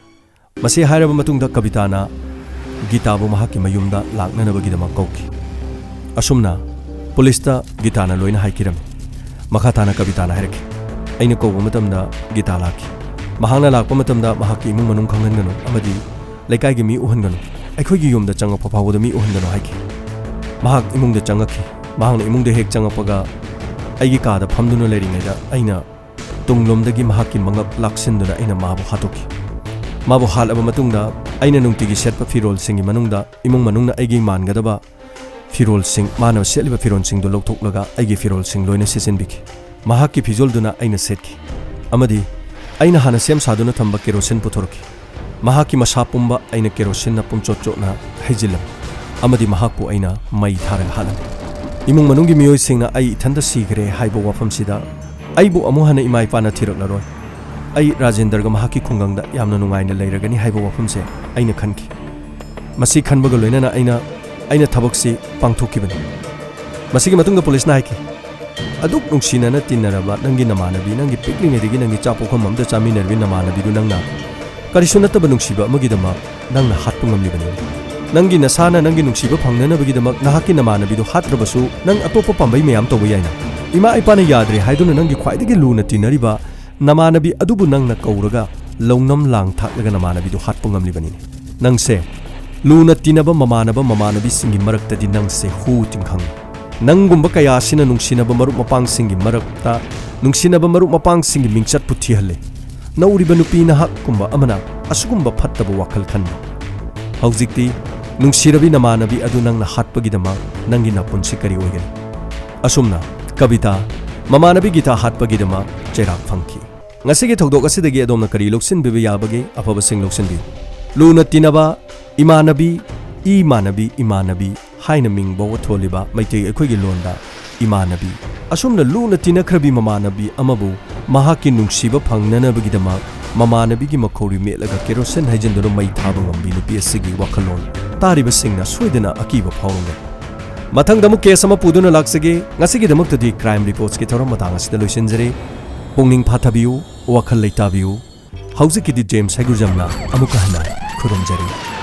ꯃꯁꯤ ꯍꯥꯏꯔꯕ ꯃꯇꯨꯡꯗ ꯀꯕꯤꯇꯥꯅ ꯒꯤꯇꯥꯕꯨ ꯃꯍꯥꯛꯀꯤ ꯃꯌꯨꯝꯗ ꯂꯥꯛꯅꯅꯕꯒꯤꯗꯃꯛ ꯀꯧꯈꯤ꯫ ꯑꯁꯨꯝꯅ ꯄꯨꯂꯤꯁꯇ ꯒꯤꯇꯥꯅ ꯂꯣꯏꯅ ꯍꯥꯏꯈꯤꯔꯝꯃꯤ꯫ ꯃꯈꯥ ꯇꯥꯅ ꯀꯕꯤꯇꯥꯅ ꯍꯥꯏꯔꯛꯈꯤ, "ꯑꯩꯅ ꯀꯧꯕ ꯃꯇꯝꯗ ꯒꯤꯇꯥ ꯂꯥꯛꯈꯤ꯫ ꯃꯍꯥꯛꯅ ꯂꯥꯛꯄ ꯃꯇꯝꯗ ꯃꯍꯥꯛꯀꯤ ꯏꯃꯨꯡ ꯃꯅꯨꯡ ꯈꯪꯍꯟꯒꯅꯨ ꯑꯃꯗꯤ ꯂꯩꯀꯥꯏꯒꯤ ꯃꯤ ꯎꯍꯟꯒꯅꯨ, ꯑꯩꯈꯣꯏꯒꯤ ꯌꯨꯝꯗ ꯆꯪꯉꯛꯄ ꯐꯥꯎꯕꯗ ꯃꯤ ꯎꯍꯟꯒꯅꯨ" ꯍꯥꯏꯈꯤ꯫ ꯃꯍꯥꯛ ꯏꯃꯨꯡꯗ ꯆꯪꯉꯛꯈꯤ꯫ ꯃꯍꯥꯛꯅ ꯏꯃꯨꯡꯗ ꯍꯦꯛ ꯆꯪꯉꯛꯄꯒ ꯑꯩꯒꯤ ꯀꯥꯗ ꯐꯝꯗꯨꯅ ꯂꯩꯔꯤꯉꯩꯗ ꯑꯩꯅ ꯇꯨꯡꯂꯣꯝꯗꯒꯤ ꯃꯍꯥꯛꯀꯤ ꯃꯉꯛ ꯂꯥꯛꯁꯤꯟꯗꯨꯅ ꯑꯩꯅ ꯃꯥꯕꯨ ꯍꯥꯠꯇꯣꯛꯈꯤ꯫ ꯃꯥꯕꯨ ꯍꯥꯠꯂꯕ ꯃꯇꯨꯡꯗ ꯑꯩꯅ ꯅꯨꯡꯇꯤꯒꯤ ꯁꯦꯠꯄ ꯐꯤꯔꯣꯜꯁꯤꯡꯒꯤ ꯃꯅꯨꯡꯗ ꯏꯃꯨꯡ ꯃꯅꯨꯡꯅ ꯑꯩꯒꯤ ꯃꯥꯟꯒꯗꯕ ꯐꯤꯔꯣꯜꯁꯤꯡ, ꯃꯥꯅ ꯁꯦꯠꯂꯤꯕ ꯐꯤꯔꯣꯜꯁꯤꯡꯗꯨ ꯂꯧꯊꯣꯛꯂꯒ ꯑꯩꯒꯤ ꯐꯤꯔꯣꯜꯁꯤꯡ ꯂꯣꯏꯅ ꯁꯦꯠꯆꯤꯟꯕꯤꯈꯤ꯫ ꯃꯍꯥꯛꯀꯤ ꯐꯤꯖꯣꯜꯗꯨꯅ ꯑꯩꯅ ꯁꯦꯠꯈꯤ ꯑꯃꯗꯤ ꯑꯩꯅ ꯍꯥꯟꯅ ꯁꯦꯝ ꯁꯥꯗꯨꯅ ꯊꯝꯕ ꯀꯦꯔꯣꯁꯤꯟ ꯄꯨꯊꯣꯔꯛꯈꯤ꯫ ꯃꯍꯥꯛꯀꯤ ꯃꯁꯥ ꯄꯨꯝꯕ ꯑꯩꯅ ꯀꯦꯔꯣꯁꯤꯟꯅ ꯄꯨꯝꯆꯣꯠ ꯆꯣꯠꯅ ꯍꯩꯖꯤꯜꯂꯝꯃꯤ, ꯑꯃꯗꯤ ꯃꯍꯥꯛꯄꯨ ꯑꯩꯅ ꯃꯩ ꯊꯥꯔꯒ ꯍꯥꯠꯂꯝꯃꯤ꯫ ꯏꯃꯨꯡ ꯃꯅꯨꯡꯒꯤ ꯃꯤꯑꯣꯏꯁꯤꯡꯅ ꯑꯩ ꯏꯊꯟꯇ ꯁꯤꯈ꯭ꯔꯦ ꯍꯥꯏꯕ ꯋꯥꯐꯝꯁꯤꯗ ꯑꯩꯕꯨ ꯑꯃꯨꯛ ꯍꯟꯅ ꯏꯃꯥ ꯏꯄꯥꯅ ꯊꯤꯔꯛꯂꯔꯣꯏ꯫ ꯑꯩ ꯔꯥꯖꯦꯟꯗ꯭ꯔꯒ ꯃꯍꯥꯛꯀꯤ ꯈꯨꯡꯒꯪꯗ ꯌꯥꯝꯅ ꯅꯨꯡꯉꯥꯏꯅ ꯂꯩꯔꯒꯅꯤ ꯍꯥꯏꯕ ꯋꯥꯐꯝꯁꯦ ꯑꯩꯅ ꯈꯟꯈꯤ꯫ ꯃꯁꯤ ꯈꯟꯕꯒ ꯂꯣꯏꯅꯅ ꯑꯩꯅ, ꯑꯩꯅ ꯊꯕꯛꯁꯤ ꯄꯥꯡꯊꯣꯛꯈꯤꯕꯅꯤ꯫ ꯃꯁꯤꯒꯤ ꯃꯇꯨꯡꯗ ꯄꯨꯂꯤꯁꯅ ꯍꯥꯏꯈꯤ, "ꯑꯗꯨꯛ ꯅꯨꯡꯁꯤꯅꯅ ꯇꯤꯟꯅꯔꯕ ꯅꯪꯒꯤ ꯅꯃꯥꯟꯅꯕꯤ, ꯅꯪꯒꯤ ꯄꯤꯛꯂꯤꯉꯩꯗꯒꯤ ꯅꯪꯒꯤ ꯆꯥꯛ ꯄꯣꯛꯐꯝ ꯑꯝꯗ ꯆꯥꯃꯤꯟꯅꯔꯕꯤ ꯅꯃꯥꯟꯅꯕꯤꯗꯨ ꯅꯪꯅ ꯀꯔꯤꯁꯨ ꯅꯠꯇꯕ ꯅꯨꯡꯁꯤꯕ ꯑꯃꯒꯤꯗꯃꯛ ꯅꯪꯅ ꯍꯥꯠꯄ ꯉꯝꯂꯤꯕꯅꯤ꯫ ꯅꯪꯒꯤ ꯅꯁꯥꯅ ꯅꯪꯒꯤ ꯅꯨꯡꯁꯤꯕ ꯐꯪꯅꯅꯕꯒꯤꯗꯃꯛ ꯅꯍꯥꯛꯀꯤ ꯅꯃꯥꯟꯅꯕꯤꯗꯨ ꯍꯥꯠꯇ꯭ꯔꯕꯁꯨ ꯅꯪ ꯑꯇꯣꯞꯄ ꯄꯥꯝꯕꯩ ꯃꯌꯥꯝ ꯇꯧꯕ ꯌꯥꯏꯅ꯫ ꯏꯃꯥ ꯏꯄꯥꯅ ꯌꯥꯗ꯭ꯔꯦ ꯍꯥꯏꯗꯨꯅ ꯅꯪꯒꯤ ꯈ꯭ꯋꯥꯏꯗꯒꯤ ꯂꯨꯅ ꯇꯤꯟꯅꯔꯤꯕ ꯅꯃꯥꯟꯅꯕꯤ ꯑꯗꯨꯕꯨ ꯅꯪꯅ ꯀꯧꯔꯒ ꯂꯧꯅꯝ ꯂꯥꯡ ꯊꯥꯛꯂꯒ ꯅꯃꯥꯟꯅꯕꯤꯗꯨ ꯍꯥꯠꯄ ꯉꯝꯂꯤꯕꯅꯤꯅꯦ꯫ ꯅꯪꯁꯦ ꯂꯨꯅ ꯇꯤꯟꯅꯕ ꯃꯃꯥꯟꯅꯕ ꯃꯃꯥꯟꯅꯕꯤꯁꯤꯡꯒꯤ ꯃꯔꯛꯇꯗꯤ ꯅꯪꯁꯦ ꯍꯨ ꯇꯤꯡꯈꯪ꯫ ꯅꯪꯒꯨꯝꯕ ꯀꯌꯥ ꯑꯁꯤꯅ ꯅꯨꯡꯁꯤꯅꯕ ꯃꯔꯨꯞ ꯃꯄꯥꯡꯁꯤꯡꯒꯤ ꯃꯔꯛꯇ ꯅꯨꯡꯁꯤꯅꯕ ꯃꯔꯨꯞ ꯃꯄꯥꯡꯁꯤꯡꯒꯤ ꯃꯤꯡꯆꯠꯄꯨ ꯊꯤꯍꯜꯂꯦ꯫ ꯅꯧꯔꯤꯕ ꯅꯨꯄꯤ ꯅꯍꯥꯛꯀꯨꯝꯕ ꯑꯃꯅ ꯑꯁꯤꯒꯨꯝꯕ ꯐꯠꯇꯕ ꯋꯥꯈꯜ ꯈꯟꯕ꯫ ꯍꯧꯖꯤꯛꯇꯤ ꯅꯨꯡꯁꯤꯔꯕꯤ ꯅꯃꯥꯟꯅꯕꯤ ꯑꯗꯨ ꯅꯪꯅ ꯍꯥꯠꯄꯒꯤꯗꯃꯛ ꯅꯪꯒꯤ ꯅꯄꯨꯟꯁꯤ ꯀꯔꯤ ꯑꯣꯏꯒꯅꯤ?" ꯑꯁꯨꯝꯅ ꯀꯕꯤꯇꯥ ꯃꯃꯥꯟꯅꯕꯤ ꯒꯤꯇꯥ ꯍꯥꯠꯄꯒꯤꯗꯃꯛ ꯆꯩꯔꯥꯛ ꯐꯪꯈꯤ꯫ ꯉꯁꯤꯒꯤ ꯊꯧꯗꯣꯛ ꯑꯁꯤꯗꯒꯤ ꯑꯗꯣꯝꯅ ꯀꯔꯤ ꯂꯧꯁꯤꯟꯕꯤꯕ ꯌꯥꯕꯒꯦ? ꯑꯐꯕꯁꯤꯡ ꯂꯧꯁꯤꯟꯕꯤꯌꯨ꯫ ꯂꯨꯅ ꯇꯤꯟꯅꯕ, ꯏꯃꯥꯟꯅꯕꯤ, ꯏꯃꯥꯟꯅꯕꯤ, ꯏꯃꯥꯟꯅꯕꯤ ꯍꯥꯏꯅ ꯃꯤꯡ ꯐꯥꯎꯕ ꯊꯣꯜꯂꯤꯕ ꯃꯩꯇꯩ ꯑꯩꯈꯣꯏꯒꯤ ꯂꯣꯟꯗ ꯏꯃꯥꯟꯅꯕꯤ꯫ ꯑꯁꯨꯝꯅ ꯂꯨꯅ ꯇꯤꯟꯅꯈ꯭ꯔꯕꯤ ꯃꯃꯥꯟꯅꯕꯤ ꯑꯃꯕꯨ ꯃꯍꯥꯛꯀꯤ ꯅꯨꯡꯁꯤꯕ ꯐꯪꯅꯅꯕꯒꯤꯗꯃꯛ ꯃꯃꯥꯟꯅꯕꯤꯒꯤ ꯃꯈꯧꯔꯤ ꯃꯦꯠꯂꯒ ꯀꯦꯔꯣꯁꯤꯟ ꯍꯩꯖꯤꯟꯗꯨꯅ ꯃꯩ ꯊꯥꯕ ꯉꯝꯕꯤ ꯅꯨꯄꯤ ꯑꯁꯤꯒꯤ ꯋꯥꯈꯜꯂꯣꯟ ꯇꯥꯔꯤꯕꯁꯤꯡꯅ ꯁꯣꯏꯗꯅ ꯑꯀꯤꯕ ꯐꯥꯎꯔꯝꯒꯅꯤ꯫ ꯃꯊꯪꯗ ꯑꯃꯨꯛ ꯀꯦꯁ ꯑꯃ ꯄꯨꯗꯨꯅ ꯂꯥꯛꯆꯒꯦ꯫ ꯉꯁꯤꯒꯤꯗꯃꯛꯇꯗꯤ ꯀ꯭ꯔꯥꯏꯝ ꯔꯤꯄꯣꯔꯠꯁꯀꯤ ꯊꯧꯔꯝ ꯃꯇꯥꯡ ꯑꯁꯤꯗ ꯂꯣꯏꯁꯤꯟꯖꯔꯦ꯫ ꯄꯨꯛꯅꯤꯡ ꯐꯥꯊꯕꯤꯌꯨ, ꯋꯥꯈꯜ ꯂꯩꯇꯥꯕꯤꯌꯨ꯫ ꯍꯧꯖꯤꯛꯀꯤꯗꯤ ꯖꯦꯝꯁ ꯍꯩꯒ꯭ꯔꯨꯖꯝꯅ ꯑꯃꯨꯛꯀ ꯍꯟꯅ ꯈꯨꯔꯨꯝꯖꯔꯤ꯫